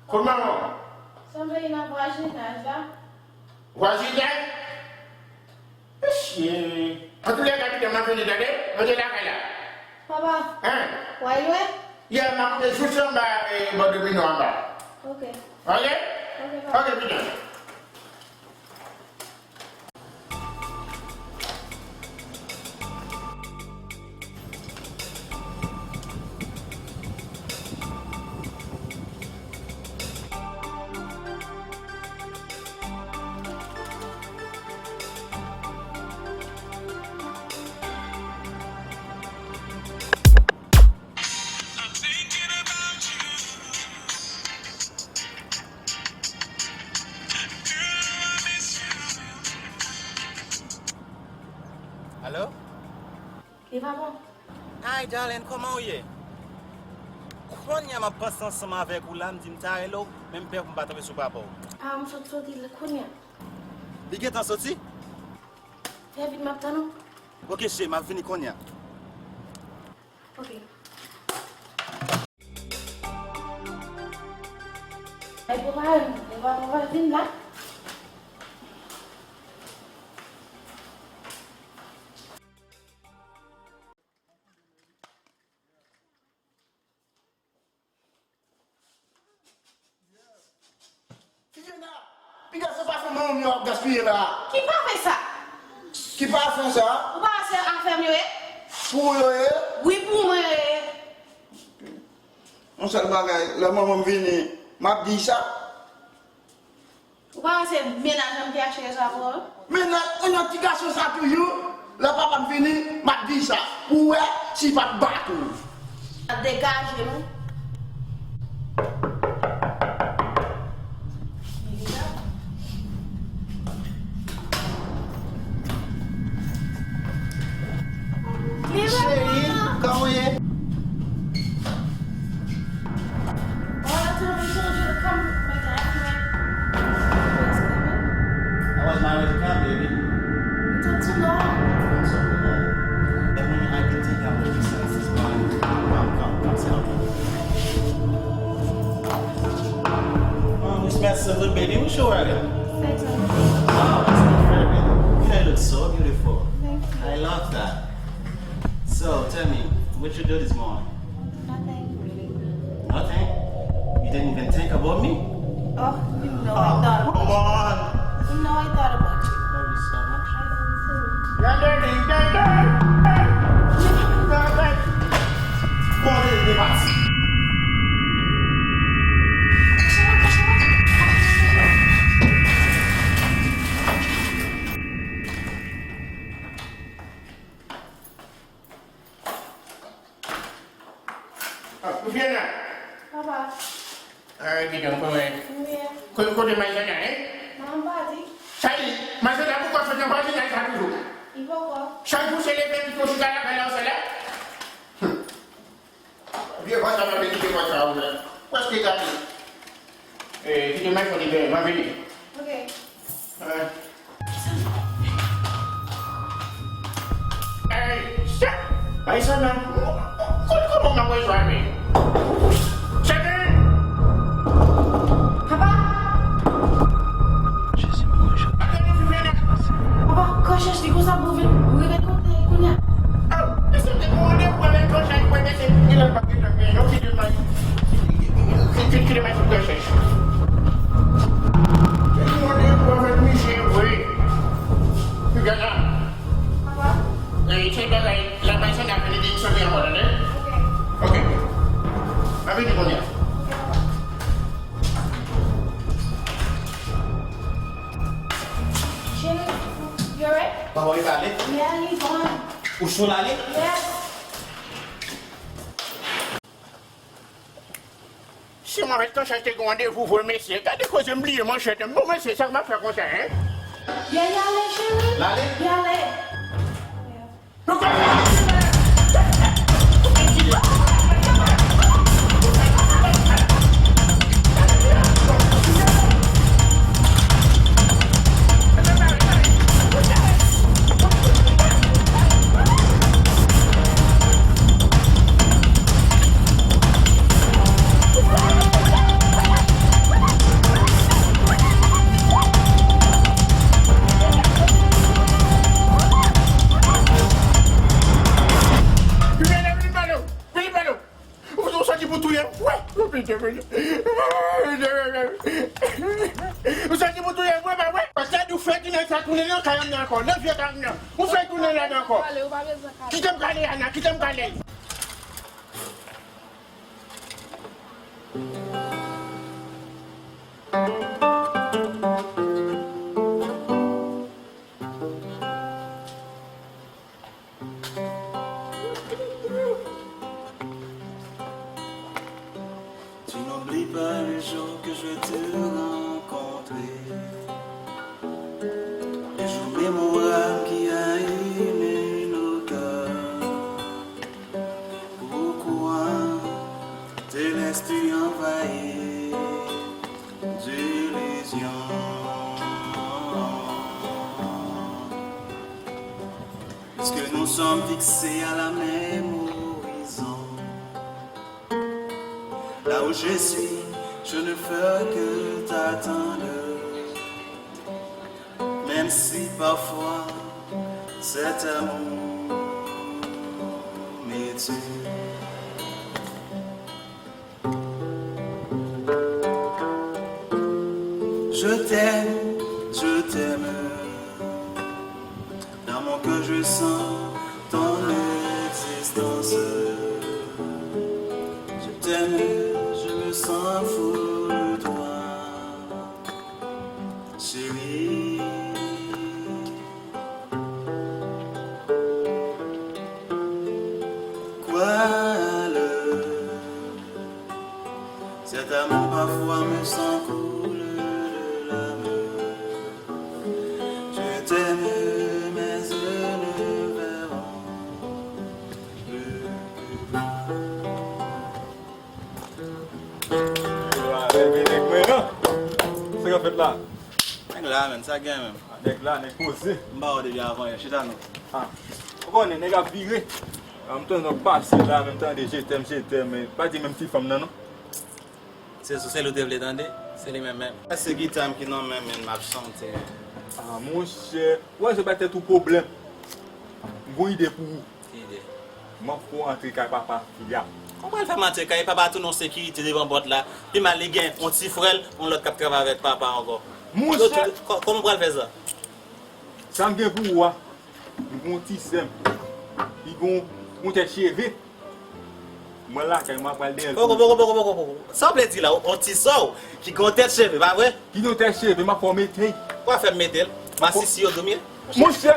Kòman w? Sanble n ap vwazinaj la. Vwazinaj? Mesye. Antoulèka, pita, m ap vini, tande? Mwen te lakay la. Papa. Hein? W al lwen? Yeah, m ap, eh, jis anba, eh, bò domino anba. Ok. Ok? Ok, papa. Ok, pita. Alo? Li pa bon. Hi, darling, kòman w ye? Kounye a m ap panse ansanm avèk ou la, m di m ta rele w, men m pè pou m pa tonbe sou papa w. Ah, m sot soti l kounye a. Li gentan soti? Fè vit, m ap tann ou. Ok, cheri, m ap vini kounye a. Ok. Ay, prepare m. Prepare m, prepare m, vin la. Viviana, piga se pafen manman m yo ap gaspiye la. Ki pafen sa? Ki pafen sa? Ou pa wè se afè m yo ye? Pou ou yo ye? Wi, pou mwen yo ye. Yon sèl bagay, lè manman m vini, m ap di sa. Ou pa wè se mennaj lan m ki achte sa pou ou? Mennaj, mennaj ti gason sa toujou. Lè papa m vini, m ap di sa. Pou w wè si l p ap bat ou. Degaje nou. Cheri, kòman w ye? Wala, tou m chanje, kòm mwen te ak mwen. Little baby, who's your wedding? Sexy. Oh, that's my favorite. You look so beautiful. Thank you. I love that. So, tell me, what you do this morning? Nothing really. Nothing? You didn't even think about me? Oh, you know I thought about you. Come on. You know I thought about you. Love you so much. I love you too. Bon, ale, nou pati. Ah, ou byen la? Papa. Ah, di donk, kòman? Mwen byen. Ko-, kote Maizena, en? Manman pati. Sa di, Maizena, poukò w sot nan vwazinaj la toujou? Li poko. Chak jou se leve pito chita lakay la, ou sèl la? Hum. Vye pòt sa, pa vle kite pòt sa ouvè. Prèske gate. Eh, kite m al fè li dèyè, m ap vini. Ok. Eh. Eh, chè! Maizena, kòman, kòman m ap rejwenn li? Cheri! Papa! Jezi, mwen jwenn. Papa, kò chèch li konsa pou vin rive kote kounye a. Oh, mesye, te gen randevou avèk Jean Jacques pou l mete, li la pa gen tan, men non, kite m al, kite, kite m al sou kò chèch. Te gen randevou avèk misye vre. Gade la. Papa. Eh, se bagay, la bay sa n ap vini di soti ankò, tande? Ok. Ok. M ap vini kounye a. Ok, papa. Cheri, you alright? Papa, ou pale? Yeah, he gone. Ou sou l ale? Yes. Si mwen avèk Kanchèch te gen randevou vre, mesye, gade koze m bliye manchèt. Bon, mesye, sa k m ap fè konsa, en? Li ale, cheri. L ale? Li ale. Ou, ou soti pou touye m? Wè! Ou pite, pite. Ou soti pou touye m, wè, pa wè? Paske di w fè ki nèg sa tounen nan kay an nan ankò, nan vye kay an nan. Ou fè tounen ladan ankò. Kite m prale, Ana, kite m prale. Tu n'oublies pas le jour que je t'ai rencontré, le jour mémorable qui a ému nos cœurs. Pourquoi te laisses-tu envahir d'illusions? Puisque nous sommes fixés à la même horizon. Là où je suis, je ne ferai que t'attendre. Même si parfois cet amour me tue. Je t'aime, je t'aime. Dans mon cœur, je sens ton existence. Je t'aime, je me sens fou de toi, chérie. Crois-le, cet amour parfois me sent couler des larmes. Je t'aime, mais je ne verrai plus. Yo, a, bèl vye nèg mwen an. Sa k ap fèt la? Nèg la, menm, sa gen menm. A, nèg la, nèg poze. M ba w depi avan yè, chita non. A, ou konnen, nèg ap vire. A, m tande w ap pase la, menm tande je t'aime, je t'aime, men pa di menm ti fanm nan, non. Se sou sèl ou te vle tande? Se li menm menm. Se gita m ki nan men m, men m ap chante. Ah, monchè, ou wè se bay tèt ou pwoblèm. M gon ide pou ou. Ki ide? M ap fè w antre kay papa fi a. Kòman w pral fè m antre kay papa tou non sekirite devan pòt la? Pi mal li gen yon ti frè l, yon lòt k ap travay avèk papa ankò. Monchè! Kò-, kòman w pral fè sa? Sa m gen pou ou a, m gon ti sè m. Li gon, gon tèt cheve. Mwen lakay mwen pral dèyè l. Poko, poko, poko, poko, poko. Sa w vle di la, yon ti sè w ki gen yon tèt cheve, pa vre? Ki gen yon tèt cheve, m ap fè w mete l. W ap fè m mete l? Masisi yo doum ye? Monchè!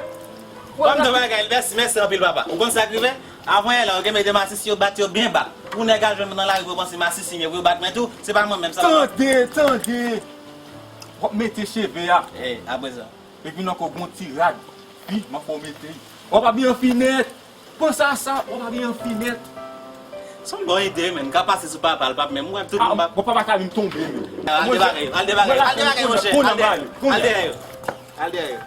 Ban m di w bagay, mèsi, mèsi anpil, papa. Ou konn sa k rive? Avan yè la, ou gen mete masisi yo bat yo byen ba. Pou nèg al jwenn mwen nan lari, pou yo panse masisi m ye, pou yo bat mwen tou, se pa mwen menm sa. Tande, tande! W ap mete cheve a. E, apre sa? Epi nan kò gon ti rad. Wi, m ap fè w mete l. W ap abiye an finèt. Panse a sa, w ap abiye an finèt. Se yon bon ide, men. M ka pase sou papa l, pap menm. Ou wè tout moun pap. Bon, papa ka vin tonbe, men. Al debake, al debake, al debake, monchè. Al debake, al debake. Al debake.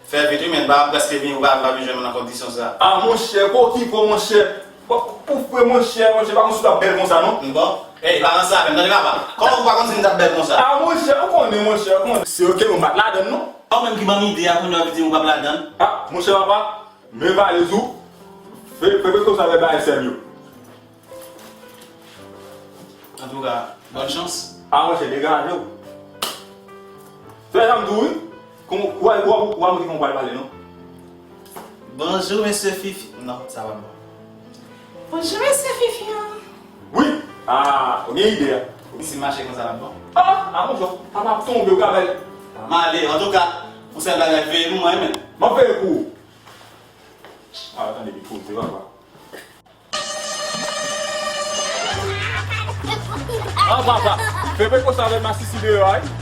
Fè vit wi, men, papa m prèske vini, ou pa, pa vin jwenn mwen nan kondisyon sa. Ah, monchè, poko, monchè. Pou, pou fre, monchè, monchè, pa konn si w t ap bèl konsa, non. Bon. Ey, pa ranse avè m, tande, papa. Kòman ou pa konn si m t ap bèl konsa? Ah, monchè, ou konnen, monchè, ou konnen. Se yo ke nou bat ladann, non. Ou menm ki ban m ide a, kounye a w ap di m ou p ap ladann. Ah, monchè, papa, men valiz ou. Fè, fè, fè konsa avè bagay sè m yo. Antouka, bòn chans. Ah, monchè, degaje w. Fè jan m di w, wi. Kòman, ou a, ou a, ou a montre kòman w pral pale, non? Bonjou, mesye Fifi. Non, sa pa bon. Bonjou, mesye Fifi an. Wi. Ah, ou gen ide a. Si m mache konsa, l ap bon? Ah, ah, monchè, papa ap tonbe, ou ka fè l. M ale, antouka, yon sèl bagay, veye pou mwen, men. M ap veye pou ou. Ah, tande, li poze, papa. Ah, papa, fè peko sa avèk masisi deyò a, wi.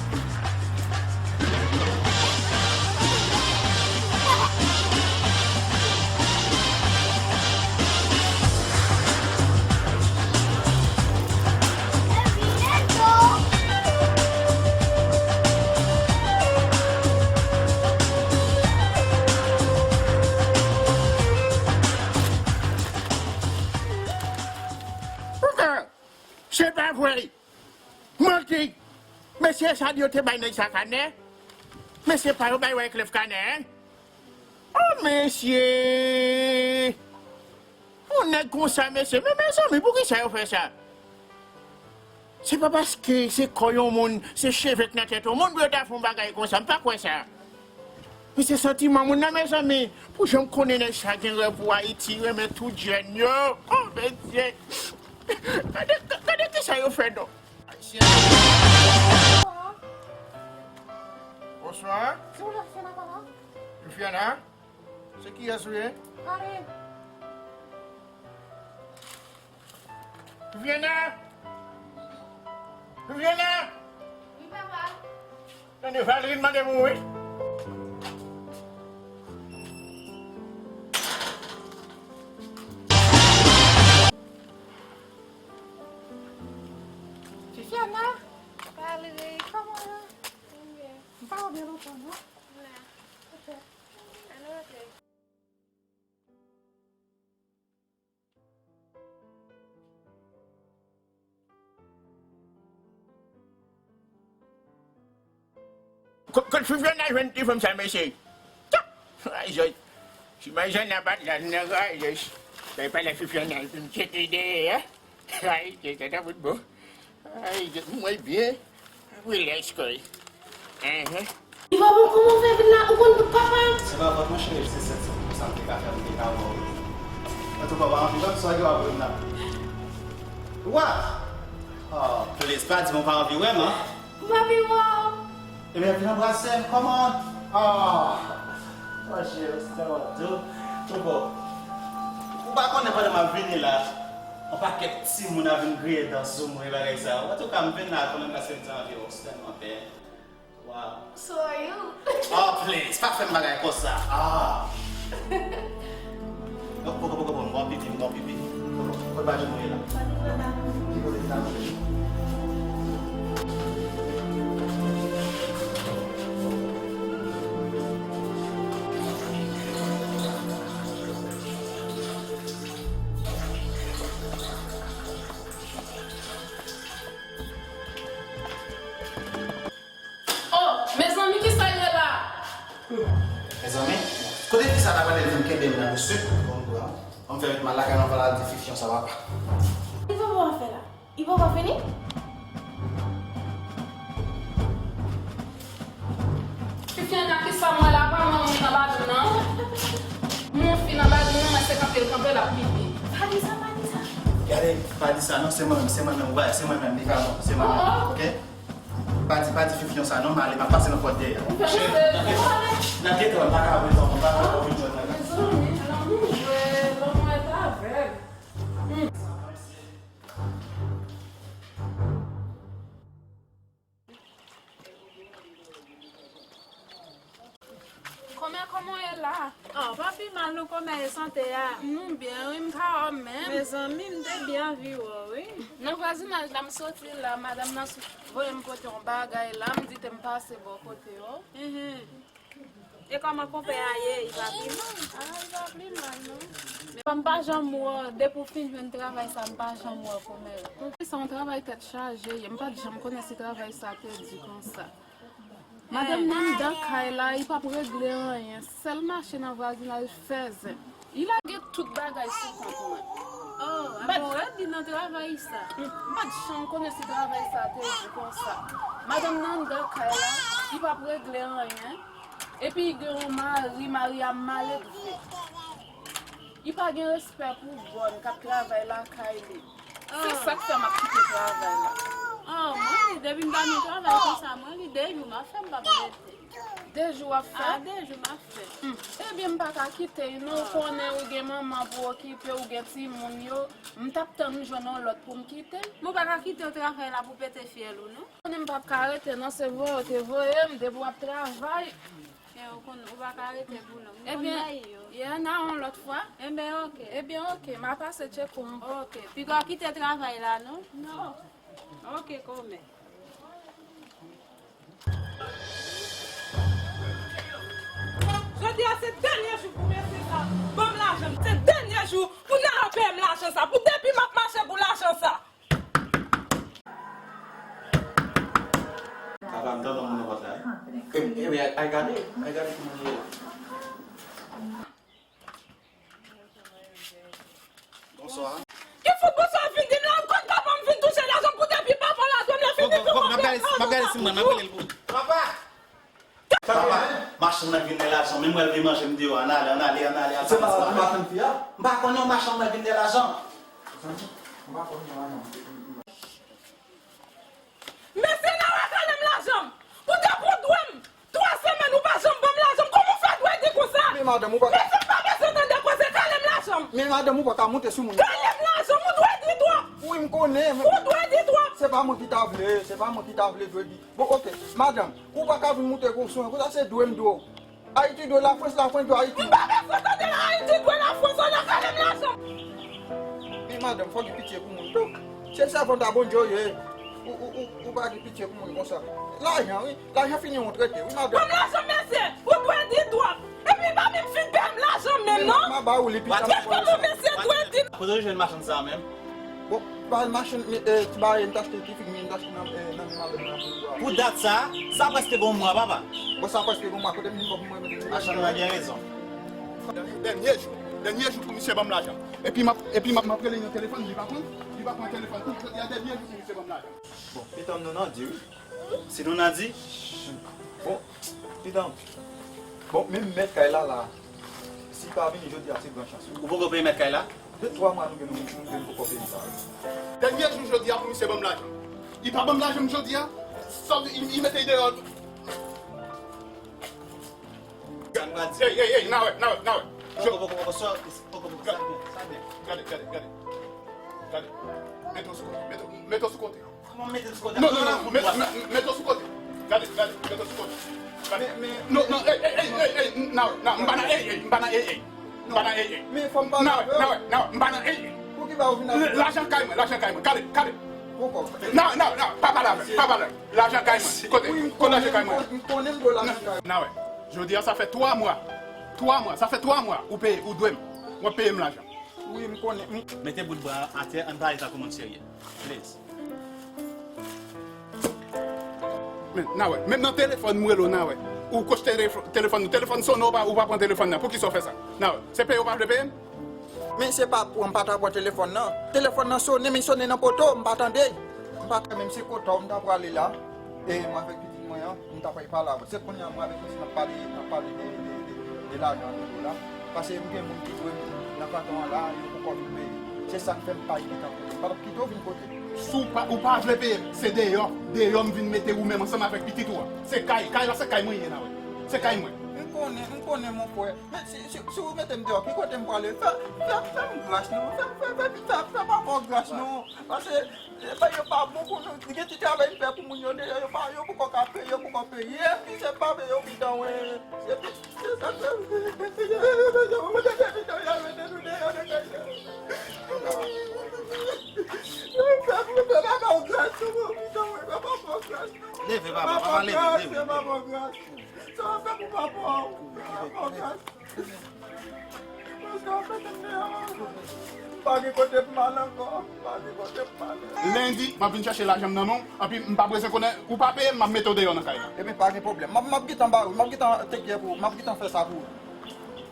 Poutan, se pa vre. Manti. Mesye sa di yo te bay nèg sa kanè. Mesye pa yo bay Wyclef kanè, en? Oh, mesye! Yon nèg konsa, mesye. Men, mezanmi, poukisa yo fè sa? Se pa paske se kò yon moun, se cheve k nan tèt yon moun pou yo ta fè yon bagay konsa. M pa kwè sa. Men se santiman moun nan, mezanmi. Pou jan m konnen nèg sa gen rèv pou Ayiti, renmen tout jèn yo. Oh, mesye! Gade, gade kisa yo fè non. Ayisyen. Bonswa. Viviana? Se kiyès ou ye? Viviana! Viviana! Wi, papa. Tande, Valerie mande pou ou, wi. Viviana! Valerie, kòman w ye? Mwen byen. M pa wè w byen lontan, non. Mwen la. Ok. Ann rantre. Kot, kot Viviana jwenn ti fanm sa, mesye? Ay, Jòj. Si Marijana pa t la, nèg, ay, Jòj. Sa e pa lè Viviana vin tcheke dèyè, en? Ay, Jòj, sa ta fout bon. Ay, Jòj, mwen byen. Rilaks, kòy. Enhen. Li pa bon, kòman w fè vin la? Ou konn tout papa m? Se pa fòt mwen, cheri, se sèl sa m te ka fè, m te ka wè w. Antouka, w pa anvi wè m, sa w gen w ap wè m la? What? Oh, please, pa di m ou pa anvi wè m, an? M pa anvi wè w. Ebyen, vin anbrase m, come on. Oh, mon cheri, se tèlman dou. Tou bon. Ou pa konnen pandan m ap vini la, yon pakèt timoun ap vin griyen dan sou mwen, bagay sa yo. Antouka, m vin la kanmenm paske m te anvi wè w, se tèlman bèl. Wow. So are you? Oh, please, pa fè m bagay konsa. Ah. Poko, poko, poko, m gon pipi, m gon pipi. Kot Baji mwen ye la? Ki kote l la? Kisa ta pral vin kenbe m nan, mesye? Bon, bon. An m fè vit m al lakay mwen, m pral di Fifi sa papa. Li poko fè la. Li poko fini? Fifi, an gade sa m wè la, pa wè yon moun nan badou nan. Yon fi nan badou nan, mwen se kanpe l kanpe l ap pike. Pa di sa, pa di sa. Gade, pa di sa non, se mwen menm, se mwen menm, wè, se mwen menm, li pa mwen, se mwen menm, oke? Pa di, pa di Fifi sa non, m ale, m ap pase nan pòt dèyè. Nan geto, m pa ka wè non, m pa ka wè jwenn nan. Mezanmi, lanmou jwe, lanmou e avè l. Kòmè, kòman w ye la? Ah, pa pi mal non, kòmè, e sante a? Nou byen wi, m ka wè w menm. Mezanmi, m te byen anvi wè w wi. Nan vwazinaj la m soti la, madanm nan sou- voye m pote yon bagay la, m di te m pase bò kote w. Mhm. E kòman konpè a ye? Li pa pi mal? Ah, li pa pi mal non. Men kòm m pa janm wè w, depi w fin jwenn travay sa, m pa janm wè w kòmè. Sa yon travay tèt chaje ye, m pa t janm konnen si travay sa te di konsa. Madanm nan anndan kay la, li p ap regle anyen. Sèl mache nan vwazinaj fè zen. Li lage tout bagay sou kont mwen. Oh, mwen redi nan travay sa. M pa t janm konnen si travay sa te di konsa. Madanm nan anndan kay la, li p ap regle anyen. Epi li gen yon mari, mari a maledve. Li pa gen respè pou bòn k ap travay lakay li. Se sa k fè m ap kite travay la. Oh, mwen di depi m pa nan travay konsa, mwen di de jou m ap fè, m p ap rete. De jou w ap fè? Ah, de jou m ap fè. Hmm. Ebyen, m pa ka kite w non, ou konnen ou gen manman pou okipe, ou gen timoun yo. M t ap tann m jwenn yon lòt pou m kite. Mwen pa ka kite w travay la pou pete fyèl ou non. Konnen m p ap ka rete non, se voye w te voye m, depi w ap travay. Men ou konn, ou pa ka rete pou long. Ou konn bagay yo. Ebyen, yeah, nan yon lòt fwa. Ebyen, oke. Ebyen, oke, m a pase tcheke w ankò. Oke, piga w kite travay la non? Non. Oke, kòmè. Jodi a se dènye jou pou mesye sa ban m lajan. Se dènye jou pou nèg la peye m lajan sa. Pou depi m ap mache pou lajan sa. Papa, m tande yon moun nan pòt la wi. E, e, e, ay gade, ay gade ki moun li ye. Bonswa. Ki fout bonswa vin di m la, m konn papa m vin touche lajan m pou depi papa lajan m la fini. Fòk, fòk, m ap gade, m ap gade si m mwen, m ap rele l pou. Papa! Papa, machann nan vin dèyè lajan, men m wè l vin manje m deyò, ann ale, ann ale, ann ale, ann ale. Se pa machann fi a? M pa konnen yon machann nan vin dèyè lajan. M pa konnen yon machann. Mesye, n a wè kale m lajan m. Ou te pran dwe m. Twa semèn ou pa janm ban m lajan m. Kòman w fè dwe di konsa? Men madanm, ou pa ka. Mesye, m pa bezwen tande koze, kale m lajan m. Men madanm, ou pa ka monte sou moun. Kale m lajan m, ou dwe di twòp. Wi, m konnen, men. Ou dwe di twòp. Se pa mwen ki ta vle, se pa mwen ki ta vle dwe di. Bon, oke, madanm, ou pa ka vin monte gwo sou mwen konsa, se dwe m dwe w. Ayiti dwe Lafrans, Lafrans dwe Ayiti. M pa bezwen tande Ayiti dwe Lafrans, ou nan kale m lajan m. Men madanm, fò gen pitye pou moun tou. Se sèvant a Bondye w ye. Ou, ou, ou, ou pa gen pitye pou moun konsa. Lajan, wi. Lajan fini yon trete, wi, madanm. Ban m lajan m, mesye. Ou dwe di twòp. Epi pa menm fin peye m lajan m menm, non. M a ba ou li pita. Kèlkeswa mesye dwe di. Kote w jwenn machann sa a menm? Bon, pa machann, men, eh, ti bagay m t achte, ti figi m t achte nan, eh, nan men madanm nan pou bwa. Pou dat sa, sa prèske gon mwa, papa. Bon, sa prèske gon mwa, kote m vin fò pou mwen mete. Machann nan gen rezon. Dènye jou, dènye jou pou misye ban m lajan. Epi m ap, epi m ap, m ap rele nan telefòn, li pa pran, li pa pran telefòn. Tout jodi a dènye jou pou misye ban m lajan. Bon, pitanm nou nan di wi. Si nou nan di. Bon, pitanm. Bon, menm mèt kay la la. Si pa vini jodi a, se gran chans wi. Ou poko peye mèt kay la? De twa mwa nou gen nou, nou gen poko peye sa. Dènye jou jodi a pou misye ban m lajan. Li pa ban m lajan m jodi a. Sa li, li mete l deyò. Gad, ey, ey, ey, n a wè, n a wè, n a wè. Poko, poko, poko, sa, poko, poko, sa byen, sa byen. Gade, gade, gade. Gade. Mete w sou kote, mete w, mete w sou kote. Kòman mete l sou kote? Non, non, non, mete, mete, mete w sou kote. Gade, gade, mete w sou kote. Gade. Men, men, non, non, ey, ey, ey, ey, ey, n a wè, n a, m pa nan ey, ey, m pa nan ey, ey. M pa nan ey, ey. Men fò m pale avè w. N a wè, n a wè, n a wè, m pa nan ey, ey. Poukisa w vin avè m? Lajan kay mwen, lajan kay mwen. Gade, gade. Poko. N a wè, n a wè, n a wè, pa pale avè m, pa pale avè m. Lajan kay mwen. Kote, kote lajan kay mwen? M konnen m dwe lajan kay mwen. N a wè. Jodi a, sa fè twa mwa. Twa mwa, sa fè twa mwa ou peye, ou dwe m. W ap peye m lajan. Wi, m konnen. Mete bout bra atè, ann pale tankou moun serye. Please. Men, n a wè. Menm nan telefòn, m rele w, n a wè. Ou kwoche telef-, telefòn nou. Telefòn sonnen, ou pa, ou pa pran telefòn nan. Poukisa w fè sa? Nan, se peye w pa vle peye m? Men se pa pou m pa ta pran telefòn nan. Telefòn nan sonnen, men sonnen nan poto, m pa tande. M pa ta, menm se kota w m ta prale la. E mwen avèk pitit mwen an, m ta pral pale avè w. Se kounye a mwen avèk misye n ap pale, n ap pale de, de, de, de lajan an la. Paske m gen moun ki dwe m nan kanton an la, yo poko vin peye. Se sa k fè m pa gentan kote. M pa t ap kite w vin kote m. Si w pa, ou pa vle peye m, se deyò, deyò m vin mete ou menm ansanm avèk pitit ou a. Se kay, kay la se kay mwen ye la, wi. Se kay mwen. M konnen, m konnen, mon frè. Men si, si, si w mete m deyò, ki kote m prale? Fè, fè, fè m gras non. Fè, fè, fè, fè, fè papa w gras non. Paske, e, ba yo pa bon pou nou. Gen ti travay m fè pou moun yo deyò, yo pa, yo poko ka peye, yo poko peye. Epi se pa peye yo ki tan, wi. Se, se sa, se, se, se, se, se, se, se, se, se, se, Leve, papa, papa, leve, leve, leve. Pa gen kote pou m al ankò. Pa gen kote pou m al. Lendi, m ap vin chèche lajan m nan men w, anpi m pa bezwen konnen, ou pa peye m, m ap mete w deyò nan kay la. Ebyen, pa gen pwoblèm. M ap, m ap gentan ba ou, m ap gentan take care pou ou, m ap gentan fè sa pou ou.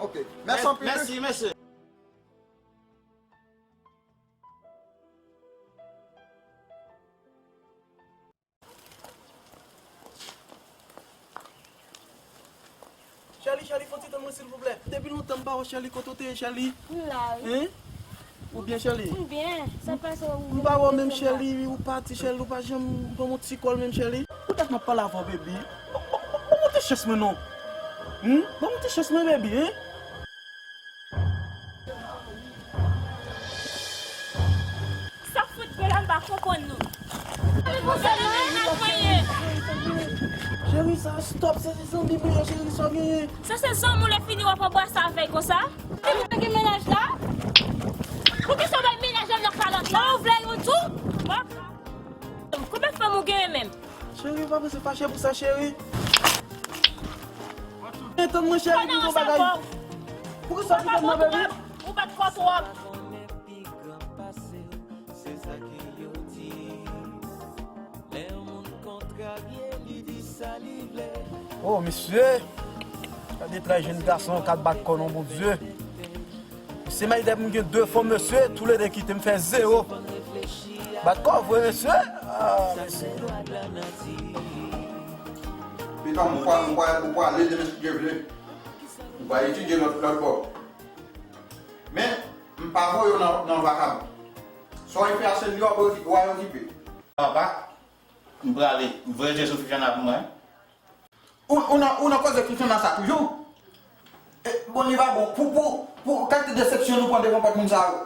Ok. Mèsi anpil, wi. Mèsi, mèsi. Chèli, Chèli, fon ti tann mwen, silvouplè. Depi lontan m pa wè w, Chèli, kote w te ye, Chèli? M la, wi. Hein? Ou byen, Chèli? M byen. Sa k pase w? M pa wè w menm, Chèli, ou pati, Chèli, ou pa janm ban m yon ti kòl menm, Chèli. Poutèt m ap pale avè w, baby. Ban, ban, ban, ban mwen ti chans mwen non. Hmm? Ban mwen ti chans mwen, baby, hein? Sa fout gen la, m pa konprann nou. Gade mennaj mwen ye. Cheri, sa stop, se, se zanmi mwen ye, cheri, sa w genyen. Sa se zanmi w, lè fini w ap anbrase avè l konsa? Li pa gen mennaj la? Poukisa w bay mennaj la nan kalòt la? Ou vle yon tou? Konbyen fanm ou genyen menm? Cheri, ou pa bezwen fache pou sa, cheri. Tann mwen, cheri, pou yon bagay. Poukisa w kite mwen, baby? Ou bat kò twòp. Oh, mesye! Gade tray jèn gason, k ap bat kò non, Bondye. Se Maydè m gen de fanm, mesye, toulede kite m fè zewo. Bat kò vre, mesye. Ah, mesye. Pitan, ou pa, ou pa, ou pa ale demen si Dye vle. Ou pa etidye lòt, lòt bò. Men, m pa voye w nan, nan vakabon. Sa w fè a se li w ap oki-, w a okipe. Papa, m prale. M voye Jezi Fifiana pou mwen. Ou, ou nan, ou nan koze Fifiana sa toujou? E, bon, li pa bon. Pou, pou, pou kalite desepsyon nou pran devan pòt moun sa yo.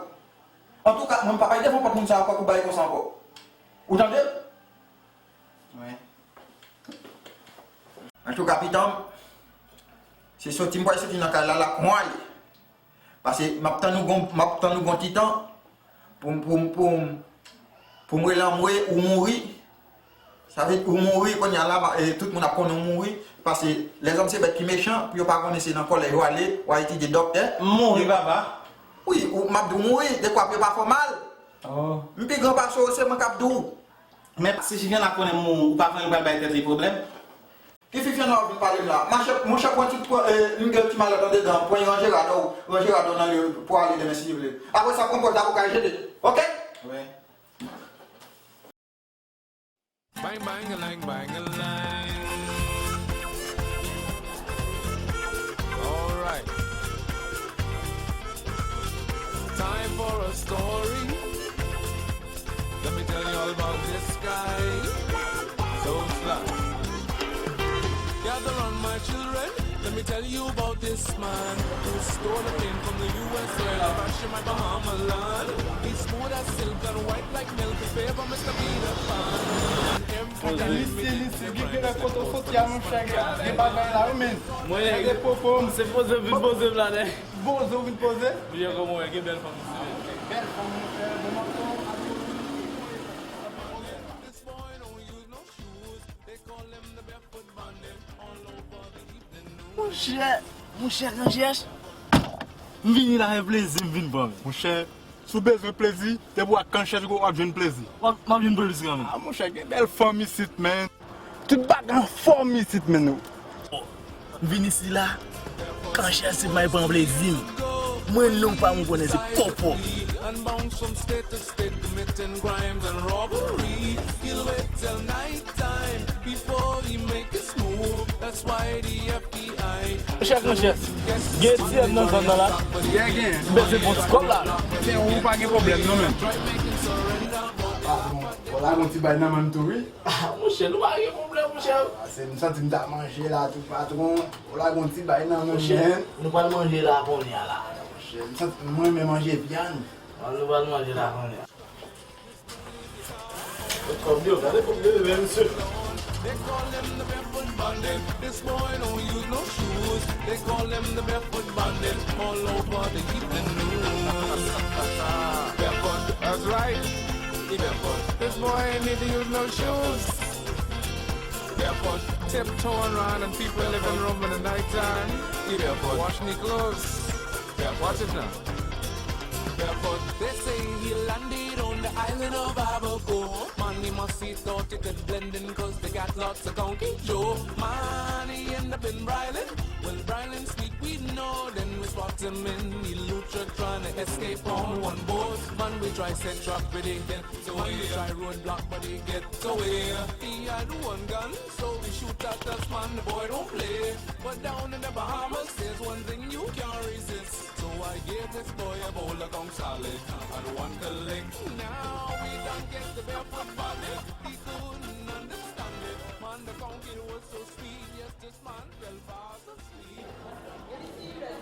Antouka, mwen m pa pral devan pòt moun sa yo ankò pou bagay konsa ankò. Ou tande? Wi. Antouka, pitan m, se soti m pral soti nan kay la, la k mwaye. Paske m ap tann ou gon, m ap tann ou gon ti tan pou m, pou m, pou m, pou m rele anmwe ou mouri. Sa vle di ou mouri, kounye a la, e, tout moun ap konnen ou mouri. Paske lèzòm se bèt ki mechan, pou yo pa konnen se nan kòlèj yo ale, w a etidye dòktè. M mouri, papa. Wi, ou, m ap di w mouri, dekwa pou yo pa fè w mal. Oh. M pi gran pase w, se mwen k ap di w. Men si Fifiana konnen m mouri, ou pa kwè l pral bay tèt li pwoblèm? Ki Fifiana w ap vin pale m la? Mache, monchè, pran tout, pran, e, m gen yon ti malèt andedan, pran ranje rad ou, ranje rad ou nan li pou ale demen si Dye vle. Apre sa, pran pòz la pou kay jete. Oke? Wi. Bang, bang, lang, bang, lang. Alright. Time for a story. Let me tell you all about this guy. So fly. Gather round, my children. Let me tell you about this man who stole a plane from the U S A. Fashion my Bahama land. He's smooth as silk and white like milk. His favor, Mister Peter Pan. Every time he makes it, every time he makes it. Misye, misye, gen kote w soti a, monchè, gen bagay la, wi, men. Mwen, gade popo m. Se poze m vin poze m la, nèg. Poze w vin poze? Wi, kòman w ye? Gen bèl fanm isi, men. Bèl fanm, monchè, bon maten. Monchè, monchè, Ranjès, m vini la fè plezi, m vin pran, men. Monchè, si w bezwen plezi, depi w ak Ranjès, w ap jwenn plezi. W ap, m ap jwenn plezi kanmenm. Ah, monchè, gen bèl fanm isit, men. Tout bagay anfòm isit, men. M vin isi la, Kanchè se may pran plezi m. Mwen non pa m konnen se Popo. Chèf, mon chèf, gen ti èm nan zòn nan la. M bezwen bon ti kòb la. Ou pa gen pwoblèm non, menm. Patwon, ou la gon ti bay nan men m tou, wi. Ah, monchè, nou pa gen pwoblèm, monchè. Ah, se m santi m ta manje la tou, patwon. Ou la gon ti bay nan men m, men. Nou pral manje la kounye a la. Monchè, m santi m renmen manje vyann. An, nou pral manje la kounye a. Kòb yo, gade kòb yo, men, mesye. They call him the barefoot bandit. This boy don't use no shoes. They call him the barefoot bandit. All over the evening news. Barefoot, that's right. He barefoot. This boy ain't need to use no shoes. Barefoot, tiptoe around in people living room in the night time. He barefoot. Wash me clothes. Watch it now. Barefoot. They say he landed on the island of Abaco. Man, he must he thought it is blending, 'cause they got lots of Conky Joe. Man, he end up in Bryland. Well, Bryland sneak, we know. Then we spot him in Eleuthera trying to escape on one boat. Man, we try set trap with it. So we try roadblock, but he get away. He had one gun, so we shoot at us, man. The boy don't play. But down in the Bahamas, there's one thing you can't resist. So I gave this boy a bowl of conch salad and one collect. Now we done get the barefoot bandit. He couldn't understand it. Man, the conch, it was so sweet. Yes, this man fell fast asleep.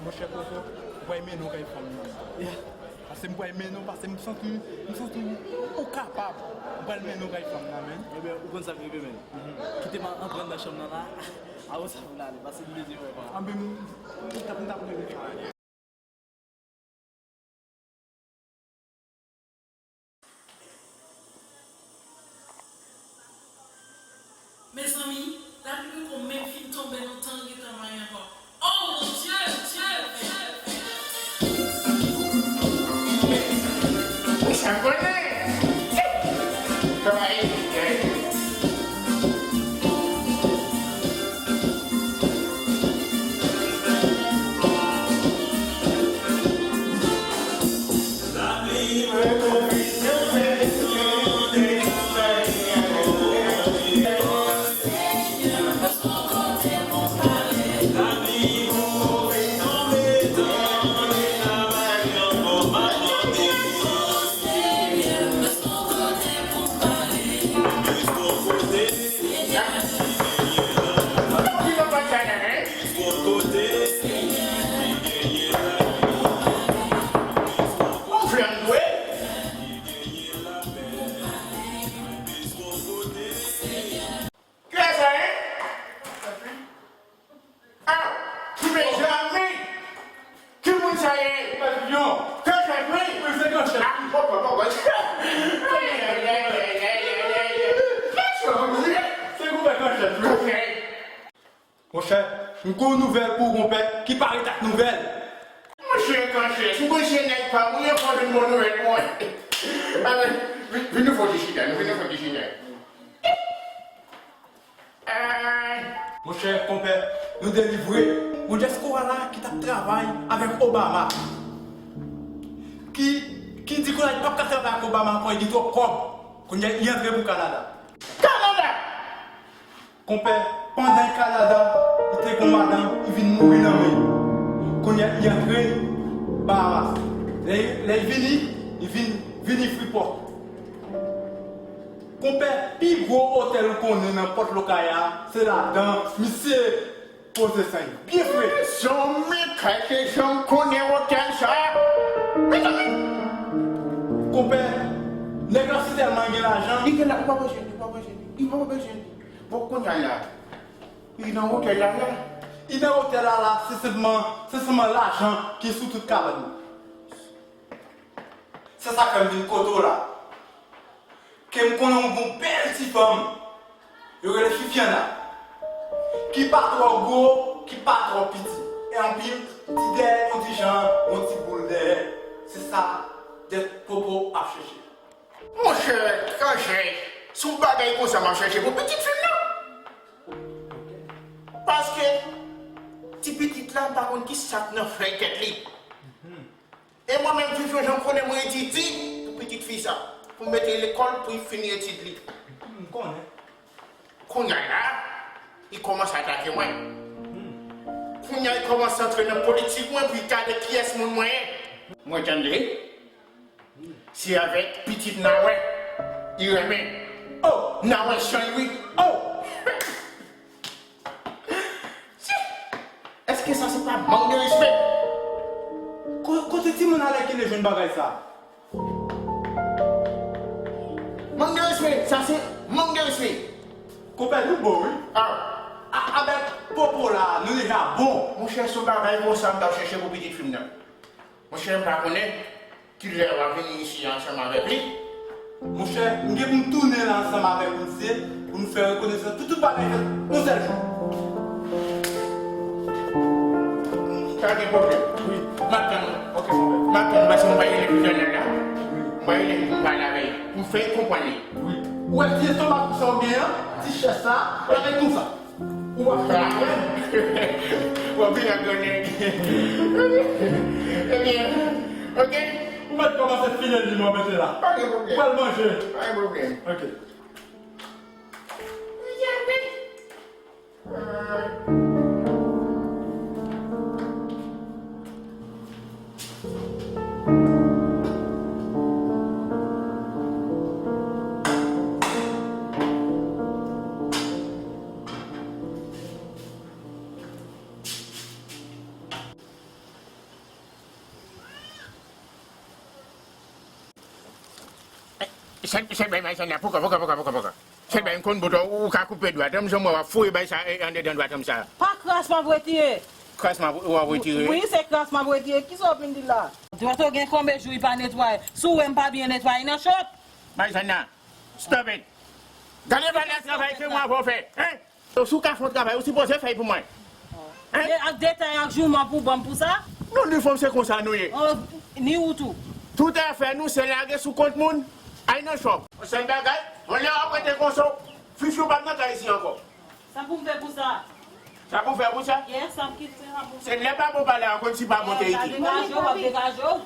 Monchè Popo, ou pral mennen yon kay fanm nan. Yeah. Pase m pral mennen w, pase m santi, m santi ou kapab. M pral mennen w kay fanm nan, men. Ebyen, ou konn sa k rive, men. Kite m antre anndan chanm nan la. Avan sa pou n ale, pase m bezwen wè pa. Anben, m, m t ap, m t ap leve. Mezanmi, lapli poko menm fin tonbe, nou tan gentan mare ankò. Oh, mon Dieu, Dieu, Dieu, Dieu. Ou sa konnen? Travay, travay. Kiyès sa ye? Ah, Benjamin! Ki moun sa ye? Yon. Kanchèt, wi. Wi, se Kanchèt. Ah, poko, poko. Ay, ay, ay. Kanchèt, wi. Se konpè Kanchèt, wi. Kanchèt. Monchè, m gon nouvèl pou ou, konpè, ki parèt ak nouvèl. Monchè Kanchèt, ou konn se nèg pa m, ou gen fò jwenn bon nouvèl pou mwen. Anben, vin, vin nou fè yon ti chita, nou vin nou fè yon ti chita. Monchè, konpè, nou delivre. Gon dyaspora la ki t ap travay avèk Obama. Ki, ki di kounye a li p ap ka travay ak Obama ankò, li gen twòp kòb. Kounye a li antre pou Kanada. Kanada! Konpè, pandan l Kanada, li te gon madanm, li vin mouri nan men l. Kounye a li antre Bahamas. Lè, lè l vini, li vin, vini Freeport. Konpè, pi gwo otèl ou konnen nan Pòt Lokay a, se ladan misye poze san l byen fre. Mezanmi, kay ke jan m konnen otèl sa. Mezanmi! Konpè, nèg la si tèlman gen lajan. Li gen la, ou pa bezwen li, ou pa bezwen li, ou pa bezwen li. Bon, kounye a la, li nan otèl la la. Li nan otèl la la, se sèlman, se sèlman lajan ki sou tout kabann li. Se sa k fè m vin kote w la. Ke m konnen w gon bèl ti fanm. Yo rele Fifiana. Ki pa twò gwo, ki pa twò piti. E anpi, ti dèyè l yon ti jan, yon ti boul dèyè. Se sa Djèt Popo ap chèche. Monchè, Kanchèt, se yon bagay konsa m ap chèche pou pitit fi m nan. Paske, M pa konn ki sa k nan fèy tèt li. E mwen menm, Fifyon, jan m konnen mwen etidye pou pitit fi sa, pou m mete l lekòl, pou l fini etid li. M konnen. Kounye a la, li kòmanse atake mwen. Kounye a, li kòmanse antre nan politik mwen pou l gade kiyès moun mwen ye. Mwen tande, se avèk pitit Nawè li renmen. Oh, Nawè chan wi. Oh! Èske sa se pa mank de respè? Ko-, kote timoun alèkile jwenn bagay sa? Mank de respè, sa se mank de respè. Konpè, nou bon, wi. Ah. A, avèk popo la, nou deja bon. Monchè, se yon bagay konsa m t ap chèche pou pitit fi m nan. Monchè, m pa konnen kilè w ap vini isi a ansanm avèk li. Monchè, m gen pou m tounen la ansanm avèk misye, pou nou fè rekonesans pou tout bagay fèt yon sèl jou. Pa gen pwoblèm. Wi. M ap tann ou. Ok, monchè. M ap tann ou, paske m va rele Fifyon la. Wi. M va rele pou m pale avè l, pou m fè l konprann li. Wi. Ou wè ti estomak sa w gen an, ti chè sa, w ap ret konsa. Ou ap fè la menm. W ap vin ak gran nèg. Ebyen, ok. Ou mèt kòmanse file li lè w mete la. Pa gen pwoblèm. Ou pral manje. Pa gen pwoblèm. Ok. Sèl, sèl bay Marisana, poukò, poukò, poukò, poukò, poukò. Sèl bay m konn bout, ou, ou ka koupe dwat an m, jan m wè w ap foure bay sa, e, andedan dwat an m sa. Pa kras m ap retire. Kras m ap, w ap retire? Wi, se kras m ap retire. Kisa w ap vin di la? Dwat ou gen konbe jou li pa netwaye? Si w wè m pa byen netwaye nan chòp. Marisana, stop it. Gade valè travay ke mwen avè w fè, en? Si w ka fè yon travay, ou sipoze fè l pou mwen. Hein? E ak detay ak jouman pou ban m pou sa? Nou, ni fanm, se konsa nou ye. Oh, ni ou tou. Tout afè nou, se lage sou kont moun, al nan chòp. Yon sèl bagay, yon lè w ap rete konsa, Fifyon p ap nan kay isi ankò. Sa pou m fè pou sa? Sa pou w fè pou sa? Yes, sa m kite sa pou m fè. Se lè pa bon pale ankò, si pa bon te iti. Degaje w, w ap degaje w.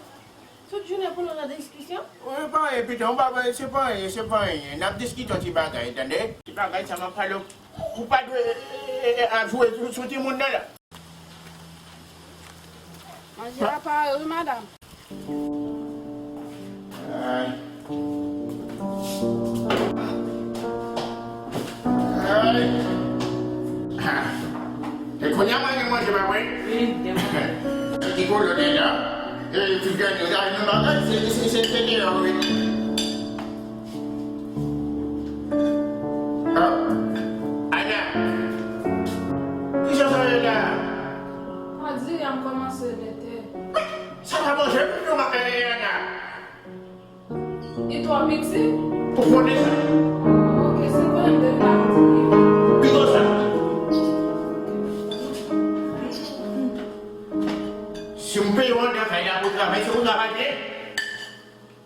Tout jounen pou nou nan diskisyon? Wi, pa anyen, pitit, ou pa, se pa anyen, se pa anyen. N ap diskite yon ti bagay, tande? Ti bagay sa m ap pale w. Ou pa dwe, e, e, e, ap jwe sou, sou timoun nan la. Manje a pare wi, madanm. Ay. Ay. Ah. E kounye a mwen gen manje pa mwen? Wi, gen manje. Ti kolo de la. E ti grann yo, gade nan bagay, se, se, se, se deyò, wi. Ah. Ana. Kisa sa ye la? Pa di, y ap kòmanse mete. Sa pa manje pou nou, ma, e, e, Ana. Li twò piti? Ou konnen sa? Oh, ok, se pa de la. Pito sa. Si m peye w anndan kay la pou travay, se pou travay byen.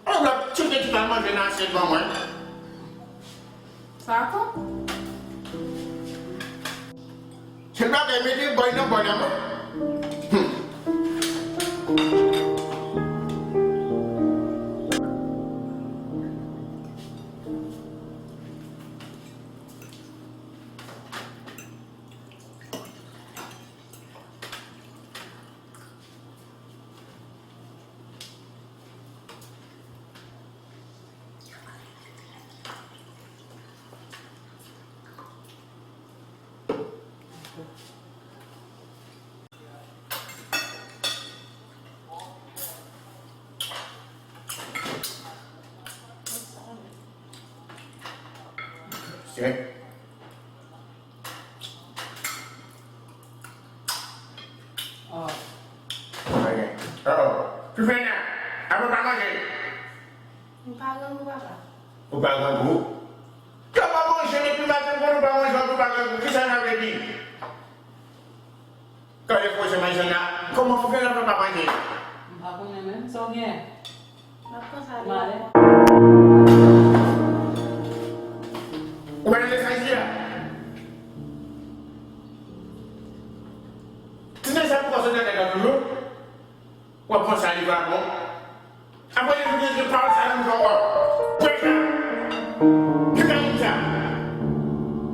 Ou la tcheke ti kal manje nan asyèt ban mwen. Sa kon? Se bagay mete bòy nan bòy la, non? Hmm. Sè. Oh. Oh. Ki fè la? Apa w pa manje? M pa grangou, papa. Ou pa grangou? Lè w pa manje depi maten, pou w pa manje, w pa grangou. Kisa sa vle di? Gade koze Marizanna, kòman fè lè w pa manje? M pa konnen menm, sa w gen? M ap panse a li. Ou pa nan lesansi a? Ti nèg Se sa pou w sot nan tèt la toujou. W ap panse a li pa bon. Apre li vin di pawòl sa nan mouton kò. Wè sa. Ki bagay sa?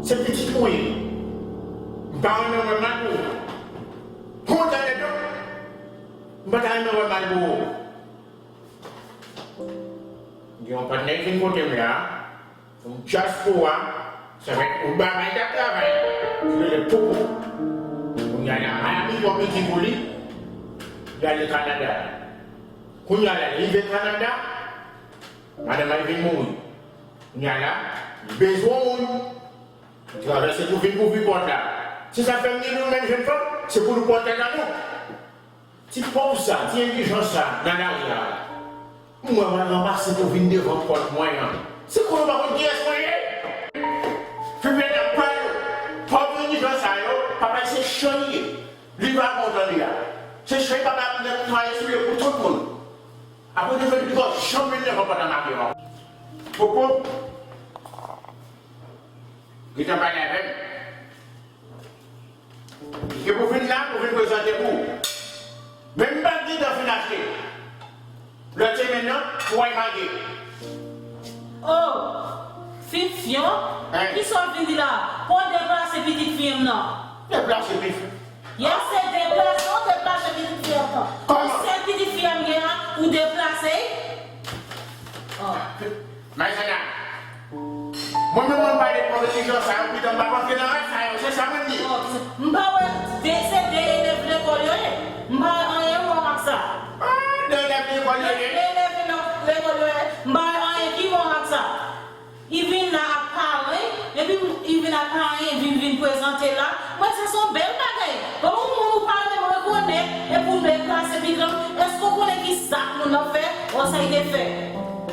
Se pitit mwen ye. M pa renmen wè mal pou ou. Kontan nèt yo. M pa ta renmen wè mal pou ou. Gen yon patnè ki vin kote m la. Yon dyaspora, sa fè yon bagay k ap travay, ki rele Popo. Kounye a la, Miami twò piti pou li, li ale Kanada. Kounye a la, li rive Kanada, madanm li vin mouri. Kounye a la, li bezwen yon moun, li travèse pou vin pou ouvri pòt la. Se sa k fè m di nou menm jèn fanm, se pou nou pòte tèt nou. Ti pòv sa, ti endijans sa, nan lari a. Mwen, mwen ranmase pou vin devan pòt mwen an. Se konnen w pa konn kiyès mwen ye? Fimye nan pal, pòv endijans sa yo, papa se chan li ye. Li pa kontan li a. Se chan papa m nan netwaye sou yo pou tout moun. Apre de fèt, li pa janm vin devan pòt la make mwen. Popo, gentan pale avè m. Li gen pou vin la, pou vin prezante pou ou. Men m pa t gentan fin achte. Lè semèn nan, pou w al manje. Oh, Fifyon, kisa w vin di la? Pou w deplase pitit fi m nan. Deplase pitit? Yes, se deplase, w deplase pitit fi m nan. Kòman? Sèl pitit fi m gen an, ou deplase? Oh. Maisena, mwen menm mwen pale de pwoblèm ijan sa yo, pitan m pa antre nan rès sa yo, se sa mwen di. M pa wè de, se de elèv lekòl yo ye. M pa wè anyen wrong ak sa. Ah, de elèv lekòl yo ye? De elèv lekòl yo ye. M pa wè anyen ki wrong ak sa. Li vin la ak paran, epi li vin ak paran, vin, vin prezante la. Mwen, se yon bèl bagay. Bon, yon moun ou pa menm rekonèt, epi w deplase pitit lan, èske w konnen ki zak moun nan fè? Bon, sa li te fè.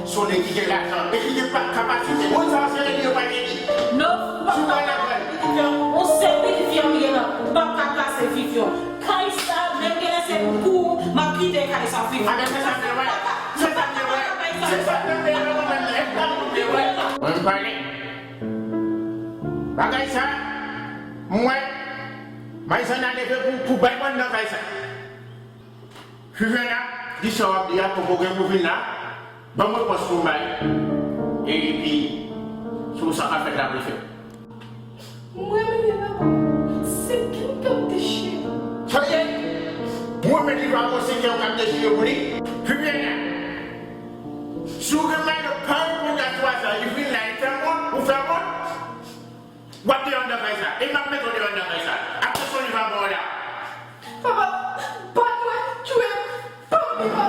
Se yon nèg ki gen lajan e ki gen pa-, kapasite. Moun sa yo se rele yo pa gen li. Non, ou p ap ka plase pitit fi an. Yon sèl pitit fi an m gen nan. Ou p ap ka plase Fifyon. Kay sa, menm genlè se pou ou, m ap kite kay sa, Fifyon. A, men se sa m te wè. Se sa m te wè. Se sa m te wè, mwen menm, e sa m te wè. Mwen m pale. Bagay sa, m wè, Maisena leve pou, pou bay mwen nan kay sa. Viviana, di sa w ap di a, Popo gen pou vin la, ban m repons pou m bay. Epi, sou sa k ap fèt la pou l fèt. Mwen menm nan, se kè m k ap dechire. Sa ye? Mwen menm li pa bon, se kè w k ap dechire pou li. Viviana, si w gen mal, pa reponn a twa sa, li vin la, li fè mòn, ou fè mòn. W ap deyò anndan kay sa. E m ap mete w deyò anndan kay sa. Atansyon, li va ba w la. Papa, bat mwen, tchwe m, pa m li pa.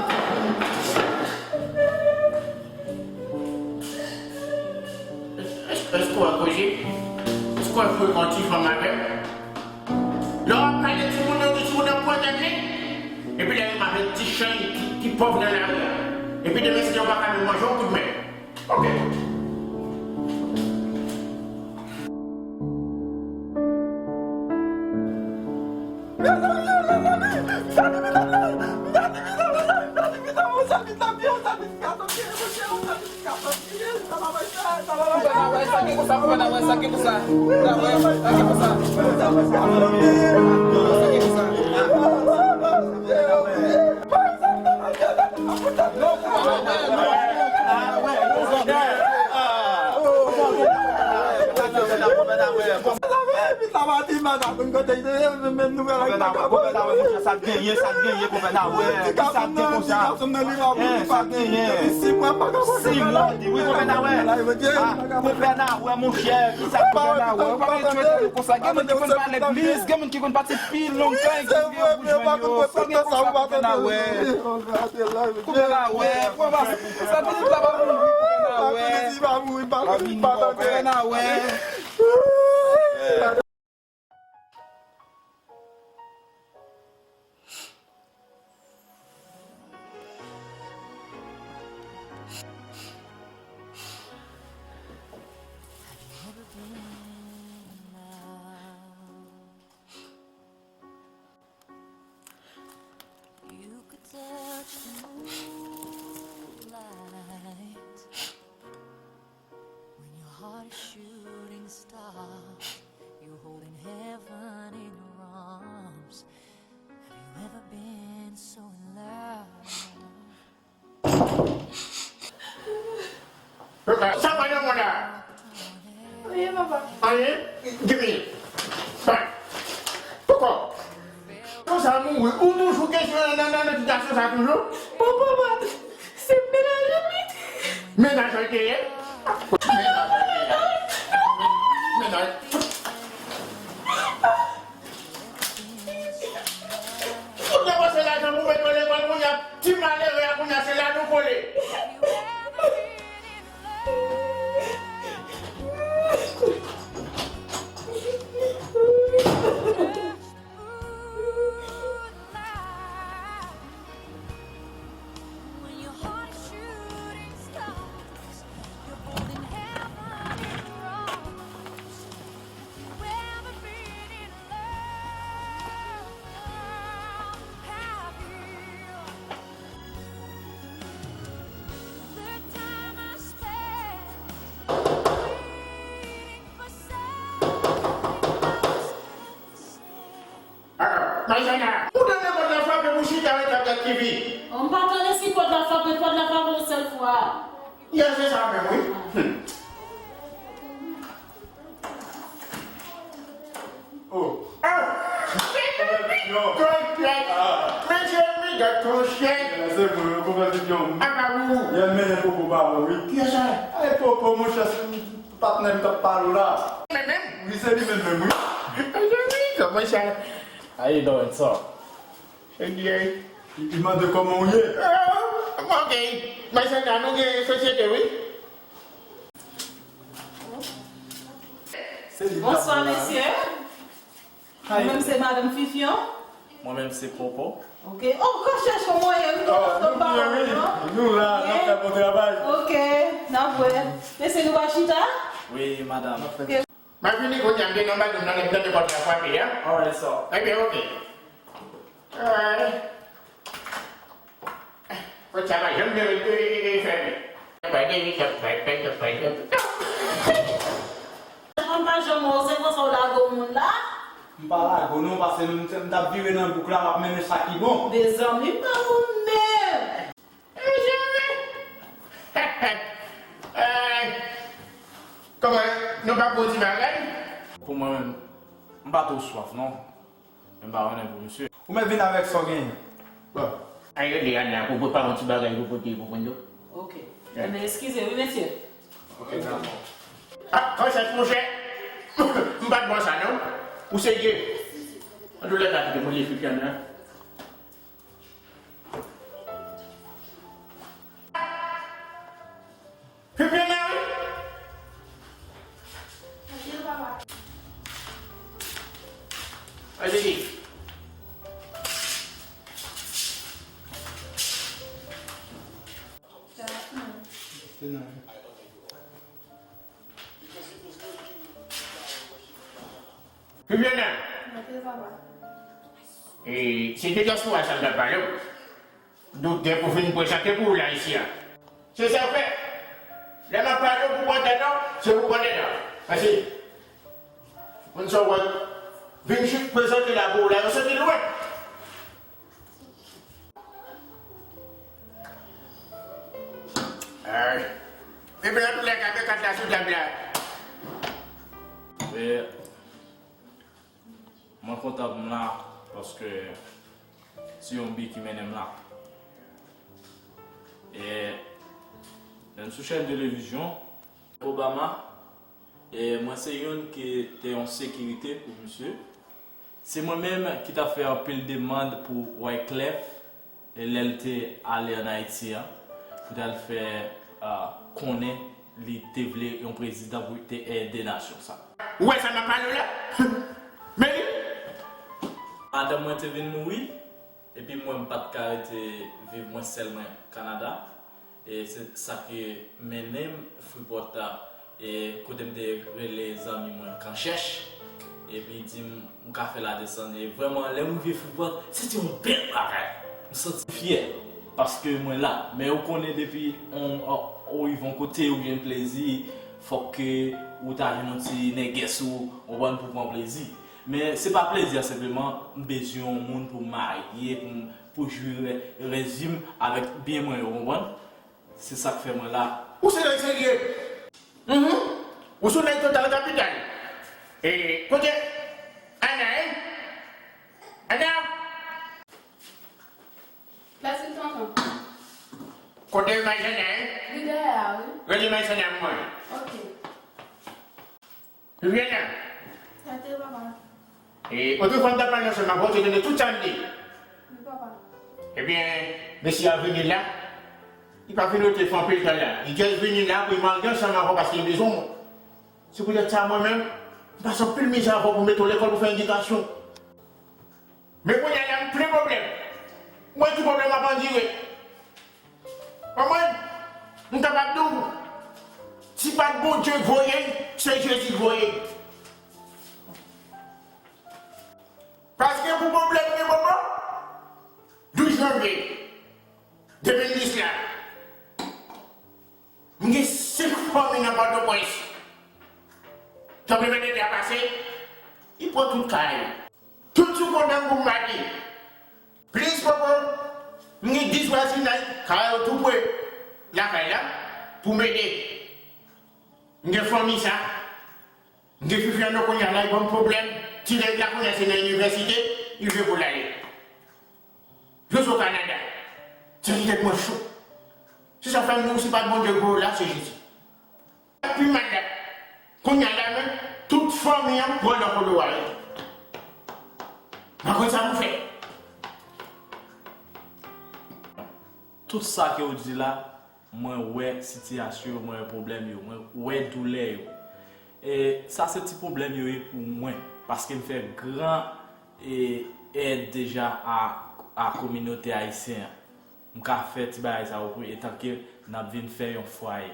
Èske, èske w wè koze? Èske w wè pou yon ti fanm avè m? Lè w ap pale timoun yo, di timoun yo pran tèt li. Epi lè yo mache ti chay ki, ki pòv nan lari a. Epi demen si yo pa ka menm manje yon kout men. Ok. Sa k genyen, sa k genyen, konpè Nawè? Kisa k gen konsa? Sa k genyen? Sis mwa, di wi, konpè Nawè. Ah, konpè Nawè, monchè, kisa k genyen, konpè Nawè? Ou pa gen dwe di konsa. Gen moun ki konn pa legliz, gen moun ki konn pati pi lontan, ki vye pou jwenn yo. Sa gen konsa, konpè Nawè. Konpè Nawè, pran pase konsa, pitit la pa mouri, konpè Nawè. Pa vini, konpè Nawè. You could touch the moonlight when your heart is shooting stars. You Sa pa nan mwen la. Anyen, papa. Anyen? Give me. Ba. Poko. Konsa mouri. Ou toujou kesyon nan, nan, nan, nan ti gason sa toujou? Bon, papa, se menaj ou li te ye. Menaj ou li te ye? Menaj ou li te ye? Menaj. Ou te panse lajan pou mete yo lekòl kounye a, ti malere a kounye a, se la nou kole. Alò, Maryjana, ou tande pòt la frape pou chita ret ap gad T V? M pa tande si pòt la frape, pòt la frape yon sèl fwa. Ya, se sa menm, wi. Hmm. Oh. Ah! Mesye, mi gad konsyèn. Ah. Mesye, mi gad konsyèn. Se mwen, konprann yon. Apa ou? Yè mennen popo ba mwen, wi. Kiyès sa? Ay, popo, monchè, se patnè m k ap pale w la. Men menm? Wi, se li menm menm, wi. Mesye, mi gad konsyèn. How you doing, sir? Ebyen. Li mande kòman w ye. Ah, ok. Mesye, la, nou gen sosyete, wi. Se li k ap la. Bonswa, mesye. Mwen menm se Madanm Fifyon. Mwen menm se Popo. Ok. Oh, kò chèch kòman w ye, wi, nou kontan pale, non? Nou la, n ap fè bon travay. Ok, n ap wè. Mesye, nou pa chita? Wi, madanm. Ok. M ap vini kounye a, m te nan bathroom nan, lè m tande pòt la frape a. Alright, sir. Ebyen, ok. Alright. Pòt sa pa janm fèmen. Mwen pa janm wè w, se konsa w lage w moun la? M pa lage w non, paske m, m t ap vire nan bouk la, m ap mennen sa ki bon. Mezanmi, m pa bon menm. Mezanmi. Kòman, nou pa bon ti bagay? Pou mwen menm, m pa twò swaf non. Men m pa konnen pou misye. Ou mèt vin avèk sa w genyen. Bon. Ay, rele Anna pou prepare yon ti bagay pou pote pou konn yo. Ok. Yeah. Enben, eskize, wi, mesye. Ok, dakò. Ah, kòchèt, monchè. M pa t bon sa, non. Ou serye? Antoulèka, kite mwen li Fifi Anna. Pipi nan wi. Anjeli. Pipi nan. E, se de dyaspo a sa m t ap pale w. Doktè pou vin prezante pou ou la isi a. Se sa w fè. Lè m ap pale w pou pran tèt ou, se pou pran tèt ou. Paske, moun sa w wè, vin jis prezante la pou ou la, yo soti lwen. Ay. Epi antoulèka, men kat la sou tab la. E, Mwen kontan pou m la, paske se yon bi ki mennen m la. E lè m sou chèn televizyon, Obama, e mwen se youn ki te yon sekirite pou misye. Se mwen menm ki t ap fè anpil demann pou Wyclef, e lè l te ale ann Ayiti an, pou t al fè, ah, konnen li te vle yon prezidan pou te ede nasyon sa. Ou wè sa m ap pale w la? Men li. Madanm mwen te vin mouri, epi mwen m pa t ka rete viv mwen sèl mwen Kanada. E se sa ki mennen m Freeport la, e kote m te rele zanmi mwen Kanchèch, epi di m, m ka fè ladesann. E vrèman, lè m rive Freeport, se te yon bèl bagay. M santi m fyè, paske mwen la. Men ou konnen depi on, on, ou rive yon kote, ou jwenn plezi, fòk ke ou ta jwenn yon ti nègès ou, ou konprann, pou pran plezi. Men se pa plezi a senpleman, m bezwen yon moun pou m marye, pou m, pou jwi rè-, rès vi m avèk byen mwen yo, ou konprann? Se sa k fè mwen la. Ou se nèg serye? Mhm. Ou se nèg Total Capital? E kote Ana, en? Ana? Mèsi, tonton. Kote Maïzana, en? Li dèyè a, wi. Rele Maïzana pou mwen. Ok. Viviana. Tande, papa. E, otrefwa m t ap pale ansanm avè w, ou te tande tout sa m di. Wi, papa. Ebyen, mesye a vini la. Li pa vini otrefwa anpil tan la. Li just vini la pou l mande ansanm avè w paske li bezwen w. Se poutèt sa, mwen menm, m pase anpil mizè avè w pou m mete w lekòl pou fè edikasyon. Men kounye a la, m plen pwoblèm. Mwen, tout pwoblèm ap andire. Konprann? M kapab di w, si pa t Bondye k voye l, se Jezi k voye l. Paske pou pwoblèm gen bonbon, douz janvye de mil dis la, m gen senk fanmi nan Pòtoprens. Tranblemanntè a pase, li pran tout kay yo. Tout sou kont m pou m mande. Plis poko, m gen dis vwazinay, kay yo tou pre lakay la, pou m ede. M gen fanmi sa. M gen Viviana kounye a la, li ban m pwoblèm. Ti nèg la kounye a se nan inivèsite li vle pou l ale. Jodi o Kanada. Sa ki tèt mwen cho. Se sa fè m di w, si pa t Bondye k voye w la, se Jezi. Pi mal la. Kounye a la menm, tout fanmi an pran nan kolo a yo. M pa konn sa pou fè. Tout sa ke w di la, mwen wè sitiyasyon yo, mwen wè pwoblèm yo, mwen wè doulè yo. E sa se ti pwoblèm yo ye pou mwen, paske m fè gran, e, èd deja a, a kominote ayisyen an. M ka fè ti bagay sa yo pou, etanke n ap vin fè yon fwaye.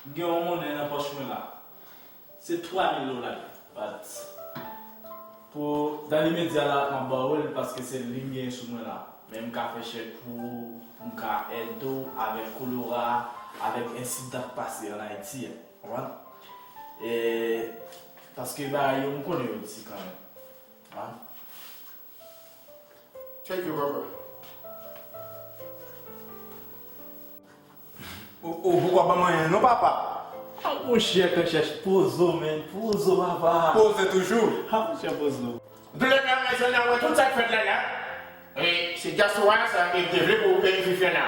M gen yon monnen nan pòch mwen la. Se twa mil dola. But pou, dans l'immédiat la, m ap ba ou l paske se li m genyen sou mwen la. Men m ka fè chèk pou ou, pou m ka ede w avèk kolera, avèk ensidan k pase ann Ayiti a. Konprann? E, paske bagay yo, m konnen yo di kanmenm. Konprann? Thank you, papa. Ou, ou poko ban mwen anyen non, papa. Ah, monchè, kan chèch pozo, man. Pozo, papa. Poze toujou. Ah, monchè, pozo. Antoulèka, mèsenè, wè tout sa k fèt la, la. E se dyaspora sa ki te vle pou peyi Viviana.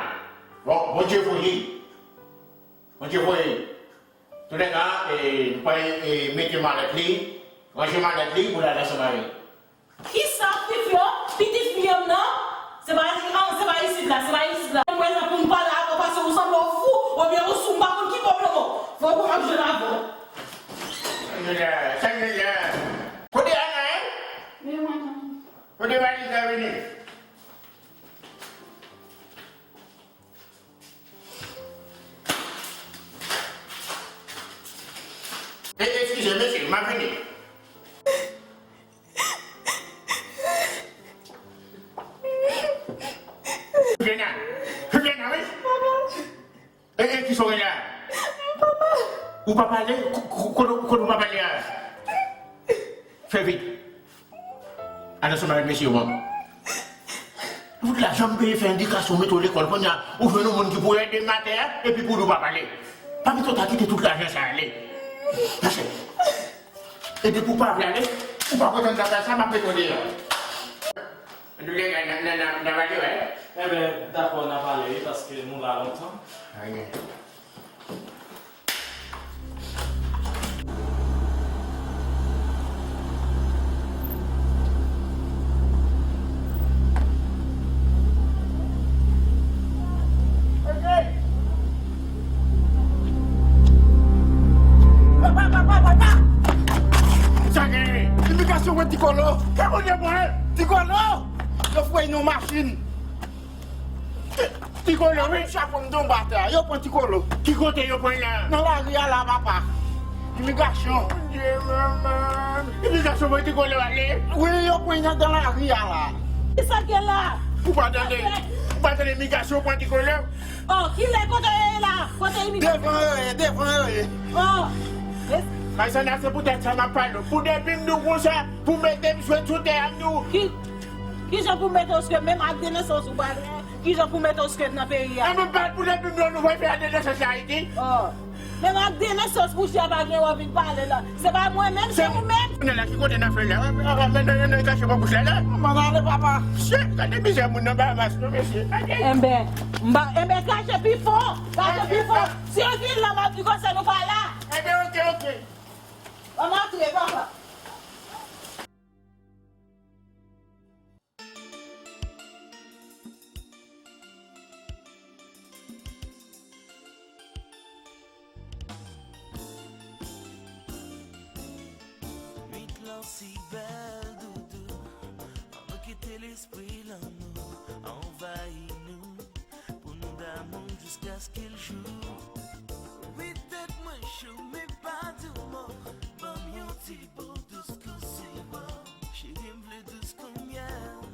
Bon, Bondye voye. Bondye voye. Antoulèka, e, nou pral, e, mete malèt li, ranje malèt li pou l al ansanm avè l. Kisa w ap fè, pitit fi m nan? Se pa, an, se pa isit la, se pa isit la. Mwen prezan pou m pale avè w paske ou sanble w fou, oubyen ou sou, m pa konn ki pwoblèm ou. Fò w konn ap jwenn avè w. Sa gen la, sa gen la. Kote Ana, en? Men mwen. Kote valiz la vini? E, eskize, mesye, m ap vini. Viviana, Viviana, wi. E, e, kisa w gen la? Ou pa pale? Ko-, ko-, kote, kote w pa pale a? Fè vit. Al ansanm avèk mesye yo, man. Tout lajan m peye fè edikasyon, mete w lekòl, kounye a, ou jwenn yon moun ki pou ede m atè a, epi pou di w pa pale. Pa pito w ta kite tout lajan sa ale. Mache. E depi w pa vle ale, ou pa kontan nan kay sa, m ap mete w deyò. Antouka, n a, n a, n a, n a pale, wè. Enben, dakò, n a pale, wi, paske nou la lontan. Anyen. Sa gen imigrasyon wè Ti Kolo. Ke moun yo pran Ti Kolo? Yo foure nan machin. Ti Kolo, wi. Chapo m tonbe atè a. Yo pran Ti Kolo. Ki kote yo pran l la? Nan lari a la, papa. Imigrasyon. Bondye, manman. Imigrasyon pran Ti Kolo ale? Wi, yo pran nan, nan lari a la. Kisa k gen la? Ou pa tande? Ou pa tande imigrasyon pran Ti Kolo? Oh, kilè kote yo ye la? Kote imigrasyon? Devan yo ye, devan yo ye. Oh. Maïzana, se poutèt sa m ap pale w. Pou depi m di w konsa, pou mete m jwe sou tè a, m di w. Ki, kijan pou mete w sou menm ak de nesans ou pa gen? Kijan pou mete w skèt nan peyi a? An nou bat pou depi nou nou voye fè a de nesans Ayiti. Oh. Menm ak de nesans bouch a pa gen wè vin pale la. Se pa mwen menm, se ou menm. Kounye a la ki kote n ap fè la? An, an, men, men, men, kache bò bouch la la. Manman ale papa. Shit, gade mizè moun nan Bahamas non mesye. Enben, m ba, enben kache pi fon. Kache pi fon. Si yo vin la m ap di konsa nou pa la. Enben oke, oke. Manman antre papa. Nwit lan si bèl doudou, ann kite lespri lanmou anvayi nou, pou nou damou jiskaske l jou. Wi tèt mwen cho, men pa di w mo, ban m yon ti bo dous kou siwo. Cheri m vle dous kou myèl,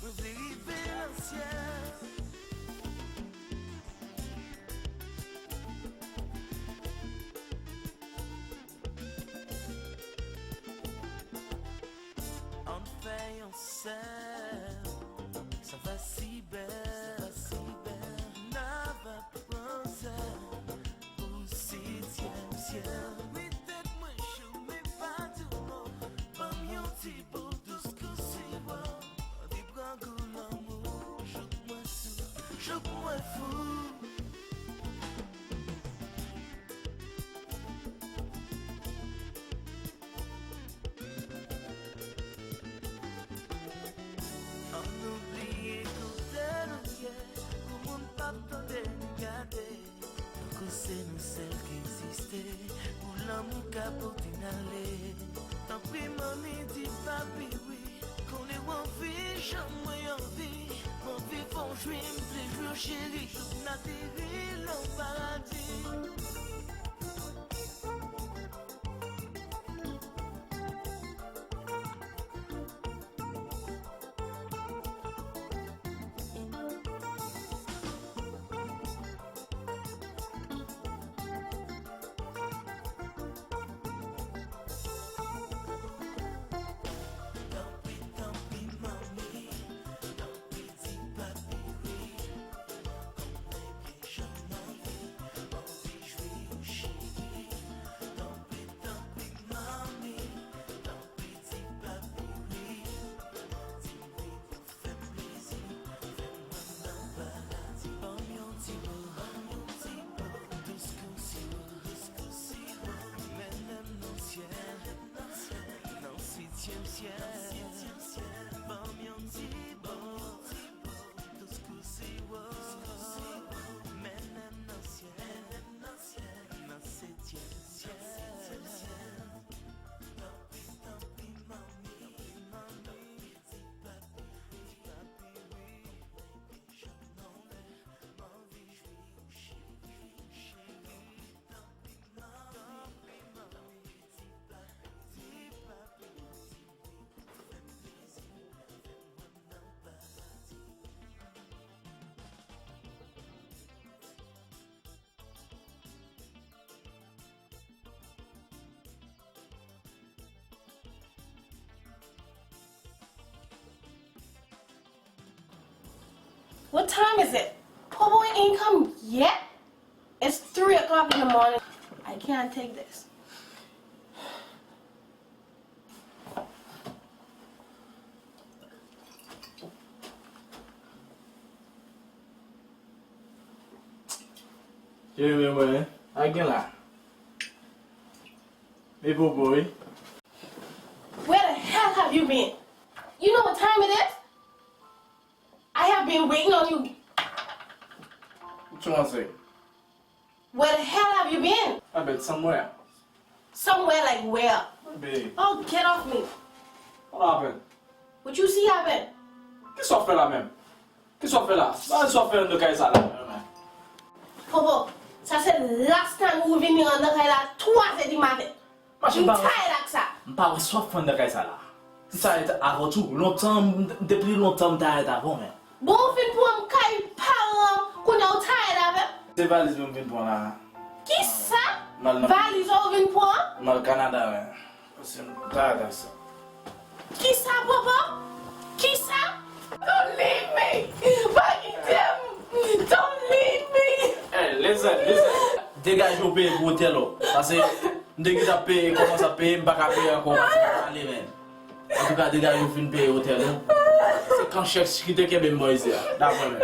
mwen vle rive nan syèl. Ann fè yon sèl, sa va si bèl, sa va si bèl. N ava pran sa pou setyèm syèl. Wi tèt mwen cho, men pa di w mo, ban m yon ti bo dous kou siwo. Ann pran gou lanmou, jouk mwen sou, jouk mwen fou. Ann bliye kote nou ye, pou moun p ap tande n gade. Tankou se nou sèl ki egziste, pou lanmou ka pote n ale. Tanpri manmi di papi wi, konnen w anvi jan mwen anvi. M anvi fè w jwi, m vle jwi w cheri, jouk n ateri nan paradi. What time is it? Popo ain't come yet? It's three o'clock in the morning. I can't take this. Cheri, men mwen, sa gen la? E Popo wi. Where the hell have you been? You know what time it is? I have been waiting on you. What you want to say? Where the hell have you been? I bet somewhere. Somewhere like where? Babe. Oh, get off me. What happened? What you see happen? Kisa w fè la menm? Kisa w fè la? Ba sa w fè anndan kay sa la menm? Popo, sa se last time ou vini anndan kay la twa zè di maten. Machin pa wè. M tired ak sa. M pa wè sa w fè anndan kay sa la. M tired avè w tou. Lontan, m, depi lontan m tired avè w menm. Bon, ou vin pran m kay paran m, kounye a ou tired avè m? Se valiz mwen m vin pran la. Kisa? M al nan valiz ou vin pran? M al Kanada, wi. Paske m tired ak sa. Kisa, Popo? Kisa? Don't leave me! Pa kite Degaje w peye pou otèl ou. Paske m te gentan peye, kòmanse ap peye, m pa ka peye ankò, m pa ka ale, men. Antouka, degaje w fin peye otèl ou. Se kan chèf ki te kenbe m bò isit la. Dapre mwen.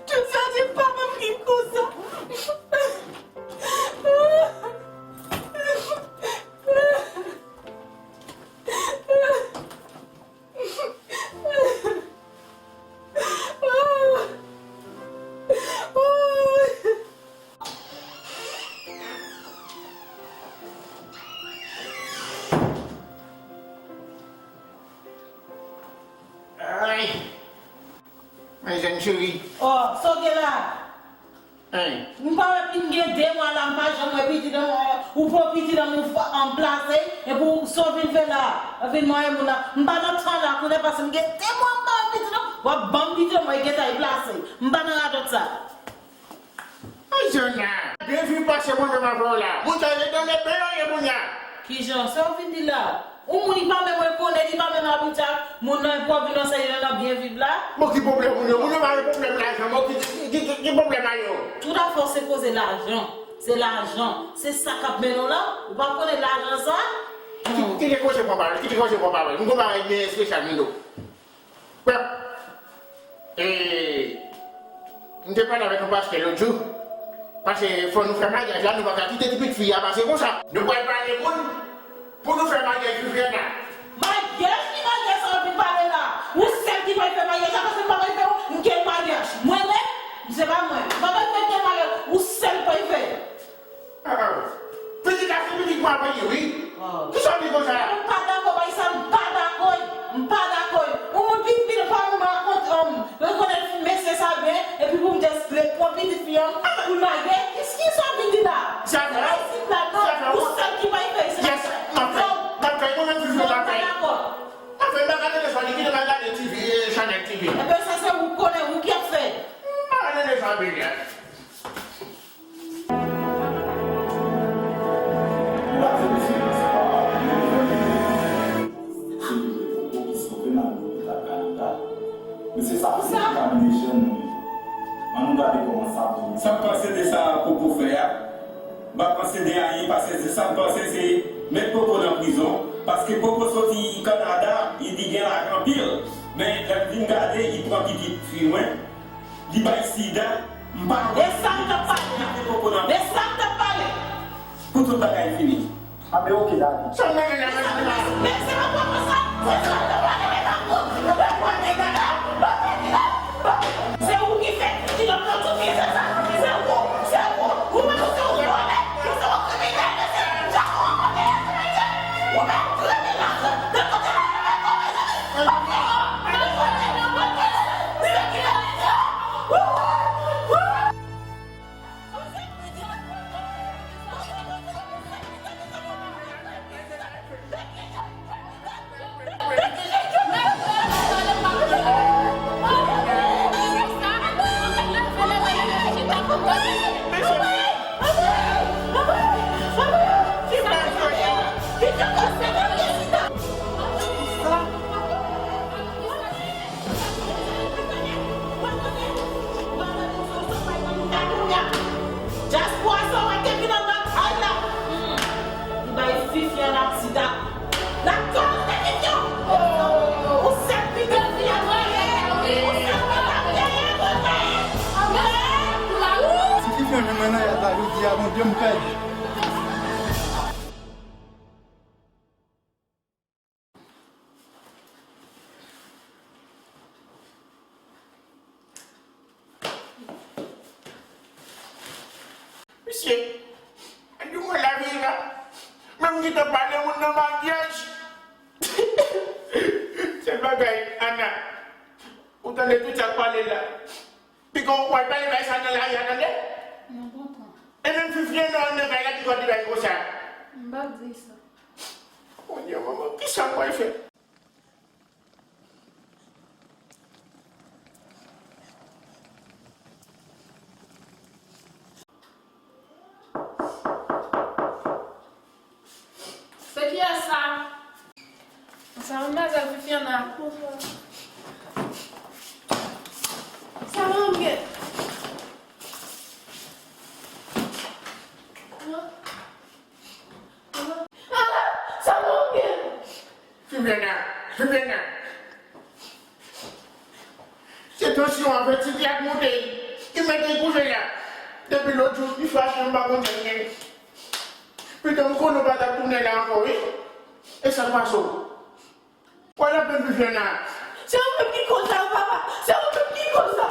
Tout sa se papa m ki konsa. Ay! Mwen jèn cheri. Oh, sa w gen la? Hey. M pa wè pitit gen de mwa la, m pa janm wè pitit an mwen, ou pran pitit an mwen, ou fè an plase, epi w sa w vin fè la, w vin manyen moun nan. M pa nan tan la, konnen pase m gen de mwa m pa wè pitit an, w ap ban m pitit an mwen, e gentan e plase. M pa nan radòt sa. Anjona, byen viv pase mwen menm avè w la. Moun sa yo dan le ben yo ye kounye a. Kijan, sa w vin di la? Yon moun li pa menm rekonèt, li pa menm abitye ak moun nan, epi w ap vin nan sèl nan byen viv la. Bon, ki pwoblèm moun yo? Moun yo pa gen pwoblèm lajan, bon, ki, ki, ki, ki, ki pwoblèm a yo? Tout afè w se koze lajan. Se lajan. Se sa k ap mennen w la. Ou pa konnen lajan sa? Ki, ki te koze pran pawòl, ki te koze pran pawòl. M gon bagay byen espesyal, Milo. Bon, e, m te pale avèk yon pastè lòt jou. Paske fò nou fè maryaj la, nou pa ka kite ti pitit fi a pase konsa. Nou pral pale moun pou nou fè maryaj Viviana. Maryaj? Ki maryaj sa w vin pale la? Ou sèl ki pral fè maryaj la, paske m pa pral fè okenn maryaj. Mwen menm, se pa mwen. M pa pral fè okenn maryaj. Ou sèl pral fè. Ah, ah. Pitit la se pitit mwen ap peye, wi. Oh. Kisa w di konsa? M pa dakò, bay sa, m pa dakò. M pa dakò. Yon moun pitit pa menm rakonte, um, rekonèt mesye sa byen, epi pou m just pran pitit fi an, pou l marye. Kis-, kisa w vin di la? Sa fè wont. Sa fè wont. Ou sèl ki pa fè sa. Yes, m ap fè. Non. M ap fè. Mwen menm, Vivi, m ap fè. Non, m pa dakò. M ap fè, m pa ka tande sa, li kite m al gade T V, eh, Chanèl T V. Ebyen, sa se ou konnen, ou ki ap fè. M pa ka tande sa, Vivi. Mesye, sa se ka mennen jèn moun. Ann nou gade kòman sa ap boule. Sa m panse de sa Popo fè a? M pa panse de anyen, paske se sa m panse, se met Popo nan prizon, paske Popo soti Kanada, li di gen lajan anpil, men lè m vin gade, li pran pitit fi mwen, li bay sida, m pa... De sa m t ap pale a. De sa m t ap pale. Pou tout bagay fini. A, men oke, dakò. Sa m mennen nan men la. Men se pa papa sa. Se sa m t ap pale, men pa pou. Se ou ki fè ti lòt nan tout mizè sa. Se ou, se ou. Ou menm ou se yon vòlè, ou se yon kriminèl, mesye. Jan ou rankontre etranje, ou menm kriminèl. Nan kote la, nan kote la. Dyaspora sa w ap te vin anndan kay la. Li bay Vivian ak sida. Lakòz de Vivian. Ou sèl pitit fi a mwen ye. Ou sèl pitit fi a mwen ye. Si Vivian jwenn mwen nan yad la jodi a, Bondye m pèdi. Mesye, ann di mwen lavi la. Menm ki t ap pale moun nan maryaj. Sèl bagay, Ana, ou tande tout sa k pale la. Piga w al pale bay sa nan lari a, tande? Nan bon tan. E menm fi fye nan, nan kay la, piga w di bay konsa. M p ap di sa. Bondye, manman, kisa m pral fè? Se kiyès sa? Sa manmzèl Viviana. Bonswa. Tansyon an, vètite ap monte. Li mete l kouche la. Depi lòt jou, li fache, m pa konn sa l gen. Piton, m konnen w pa t ap tounen la ankò, wi. E sa k pase w? Wè l ap vin pi fè nan. Se ou menm ki koz sa, papa. Se ou menm ki koz sa.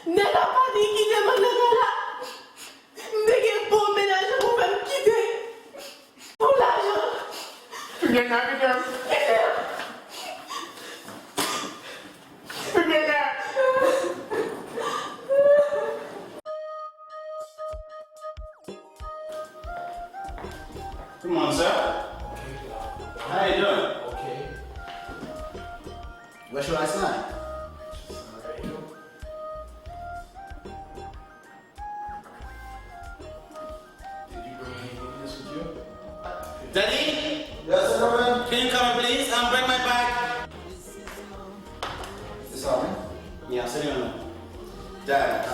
Nèg la pa vin kite m nan kay la. M te gen bon mennaj pou fè m kite. Pou lajan. Tounen nan, piton. Tounen nan. Good morning, sir. How you doing? Okay. Where's your last name? Did you bring any witness with you? Daddy? Yes, sir, man. Can you come, please? Um, bring my bag. Se sa, wi. Yeah, se li menm. Dad,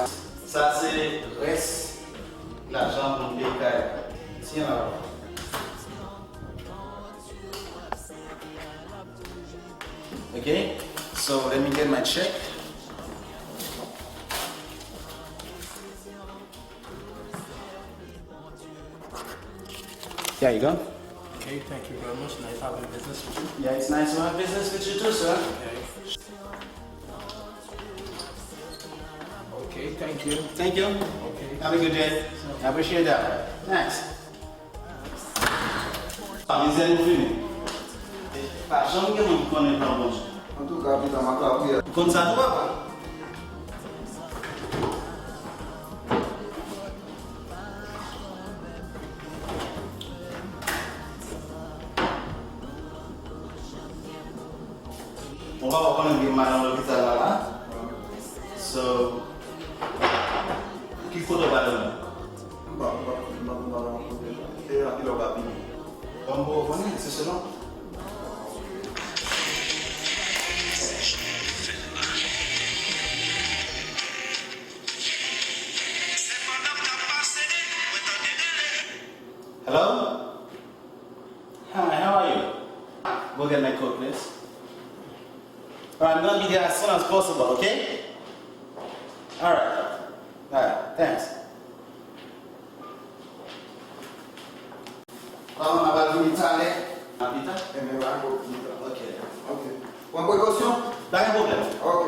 sa se rès lajan pou m peye kay la. Siyen la. Okay, so let me get my check. There you go. Okay, thank you very much. Nice having business with you. Yeah, it's nice to have business with you too, sir. Okay. Okay, thank you. Thank you. Okay. Have a good day. I appreciate that. Thanks. A, mizè nou fini. Pa janm gen moun ki konnen plan Bondye. Antouka, pita m ap lapriyè. Ou konn sa tou, papa? Bon, papa, ou konnen m gen mal nan lopital la, la. So, ki kote w pral dòmi? M pa, m pa, m pa, m pa konn kote. E a kilè w ka vini? Bon, m poko konnen, se selon. Hello? Hi, how are you? Go get my coat, please. Alright, I'm gonna be there as soon as possible, okay? Alright. Alright, thanks. Papa, m ap al vini talè. A pita? Ebyen, pa gen pwoblèm. Ok. Ok. Pran prekosyon. Pa gen pwoblèm. Ok.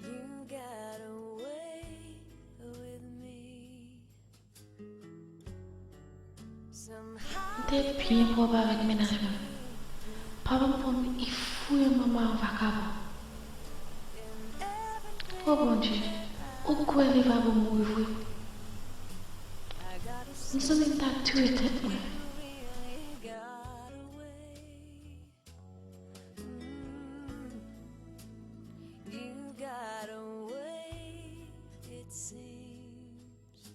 You got away with me. M te byen pwòp avèk mennaj mwen. Papa m pran m, li foure m anba yon vakabon. O Bondye, ou kwè li va bon mouri vre? M santi m ta tiye tèt mwen. You got away, it seems.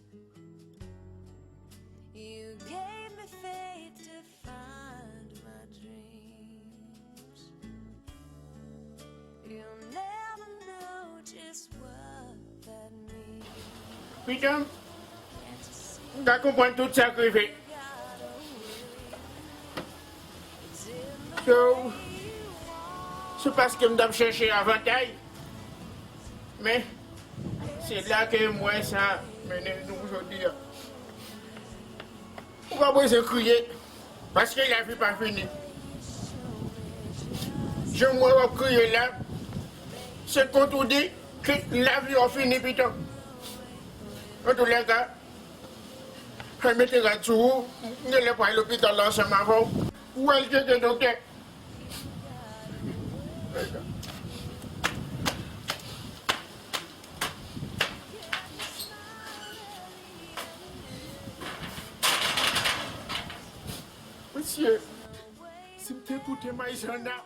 You gave me faith to find my dreams. You'll never know just what that means. Piton, m ka konprann tout sa k rive. So, se paske m t ap chèche avantay, men se la ke m wè sa mennen nou jodi a. Ou pa bezwen kriye, paske lavi pa fini. Jan m wè w ap kriye la, se kont ou di ke lavi a fini pito. Antoulèka, Ay, mete rad sou ou, m genlè pral lopital la ansanm avè w. Ou al tcheke doktè. Mesye, si m te koute Mayzanna,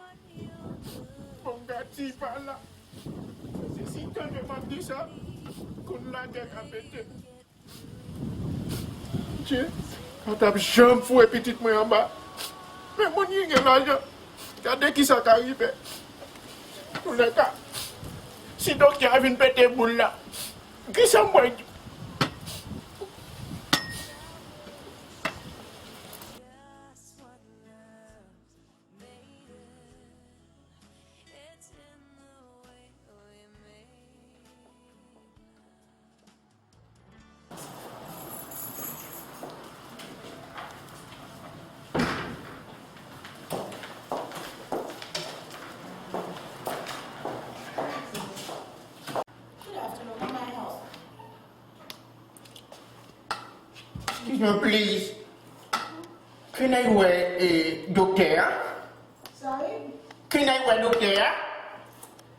bon, gati pa la. Se si tande m ap di sa, konn lagè ka pete. Dye, pa t ap janm foure pitit mwen anba. Men moun ki gen lajan, gade kisa ka rive. Antoulèka, si doktè a vin pete boul la, kisa m pral di? Excuse me, please. Can I wè, eh, doktè a? Sorry? Can I wè doktè a?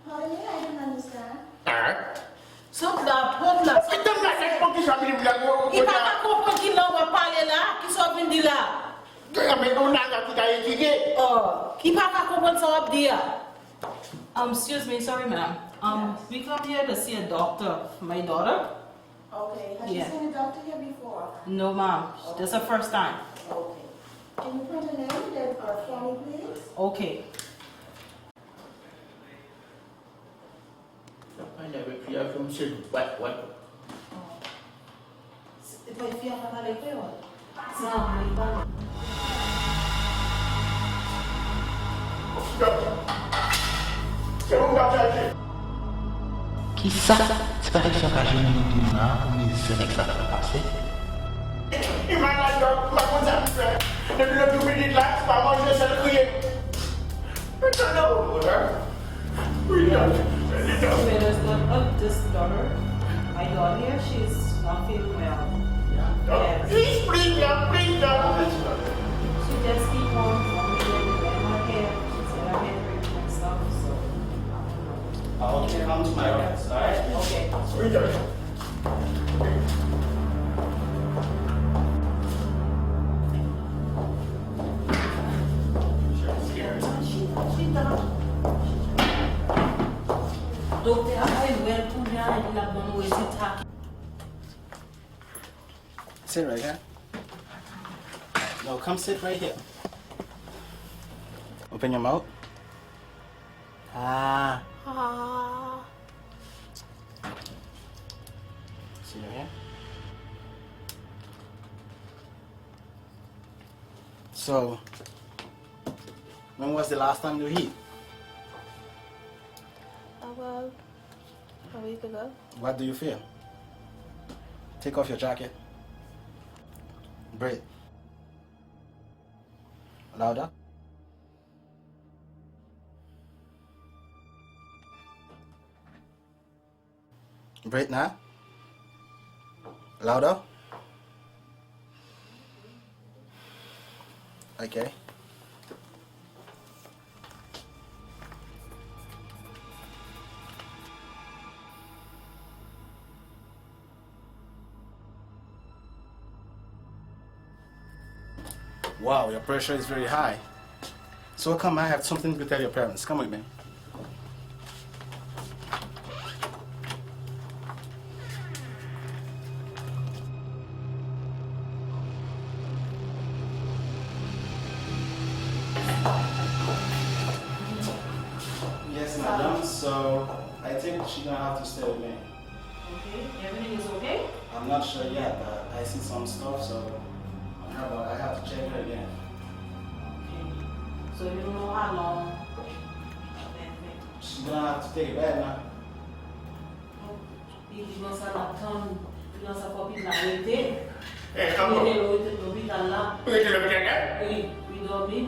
Pardon me, I don't understand. Ah. Sot la, pot la. Mwen tann la, se poukisa m li la, li pa ka konprann ki lang w ap pale la, ki sa w vin di la. Gen yon nèg ki ka etidye. Oh, ki pa ka konprann sa w ap di a. Um, excuse me, sorry, ma'am. Um, we come here to see a doctor for my daughter. Okay, have you seen a doctor here before? No, ma'am. This is the first time. Okay. Can you print a name then for, for me, please? Okay. Sa pale avèk fi a, fè m se wat, wat. Se pa fi a ka pale kreyòl. Se anglè li pale. Kisa? Se pa fi sa ka jwenn nan moun la pou mizè nèg sa fè pase? Li malad, dòk, m pa konn sa m fè. Depi lòt jou pitit la, se pa manje, sèl kriye. It's a no, brother. We don't. We don't. Wait, there's not a this daughter. My daughter here, she's not feeling well. Yeah. Yes. Please, please, yeah, please, yeah. She just keep on vomiting and her head. She said her head hurts and stuff, so I don't know. Ah, okay, come to my office, alright? Okay. We don't. Doktè a bay lwèl kounye a, epi l ap ban nou rezilta. Sit right here. No, come sit right here. Open your mouth. Ah. Ah. See right here. So, when was the last time you eat? About a week ago. What do you feel? Take off your jacket. Breathe. Louder. Breathe now. Louder. Okay. Wow, your pressure is very high. So come, I have something to tell your parents. Come with me. Yes, madam. So I think she gonna have to stay with me. Okay, everything is okay? I'm not sure yet, but I see some stuff, so I have, I have to check her again. Okay. So you don't know how long? She gonna have to take a bed now. Pitit lan sa n ap tann, pitit lan sa fò pitit la rete. Rete lo-, rete lopital la. Rete lopital la? Wi, li dòmi.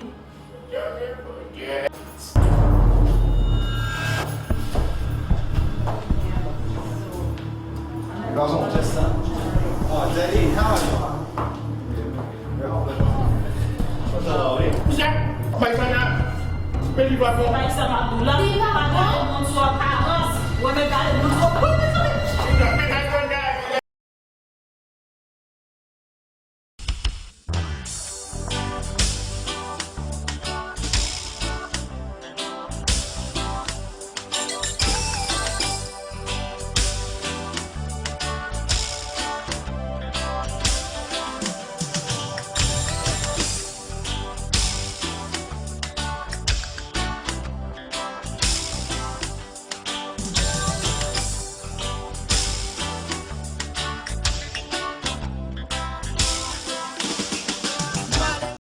Garçon. Oh, Daddy, how are you? Sa, Maisana, men li pa bon. Maisana ap dou la, pa gade moun sou aparans. Wè, men gade moun sou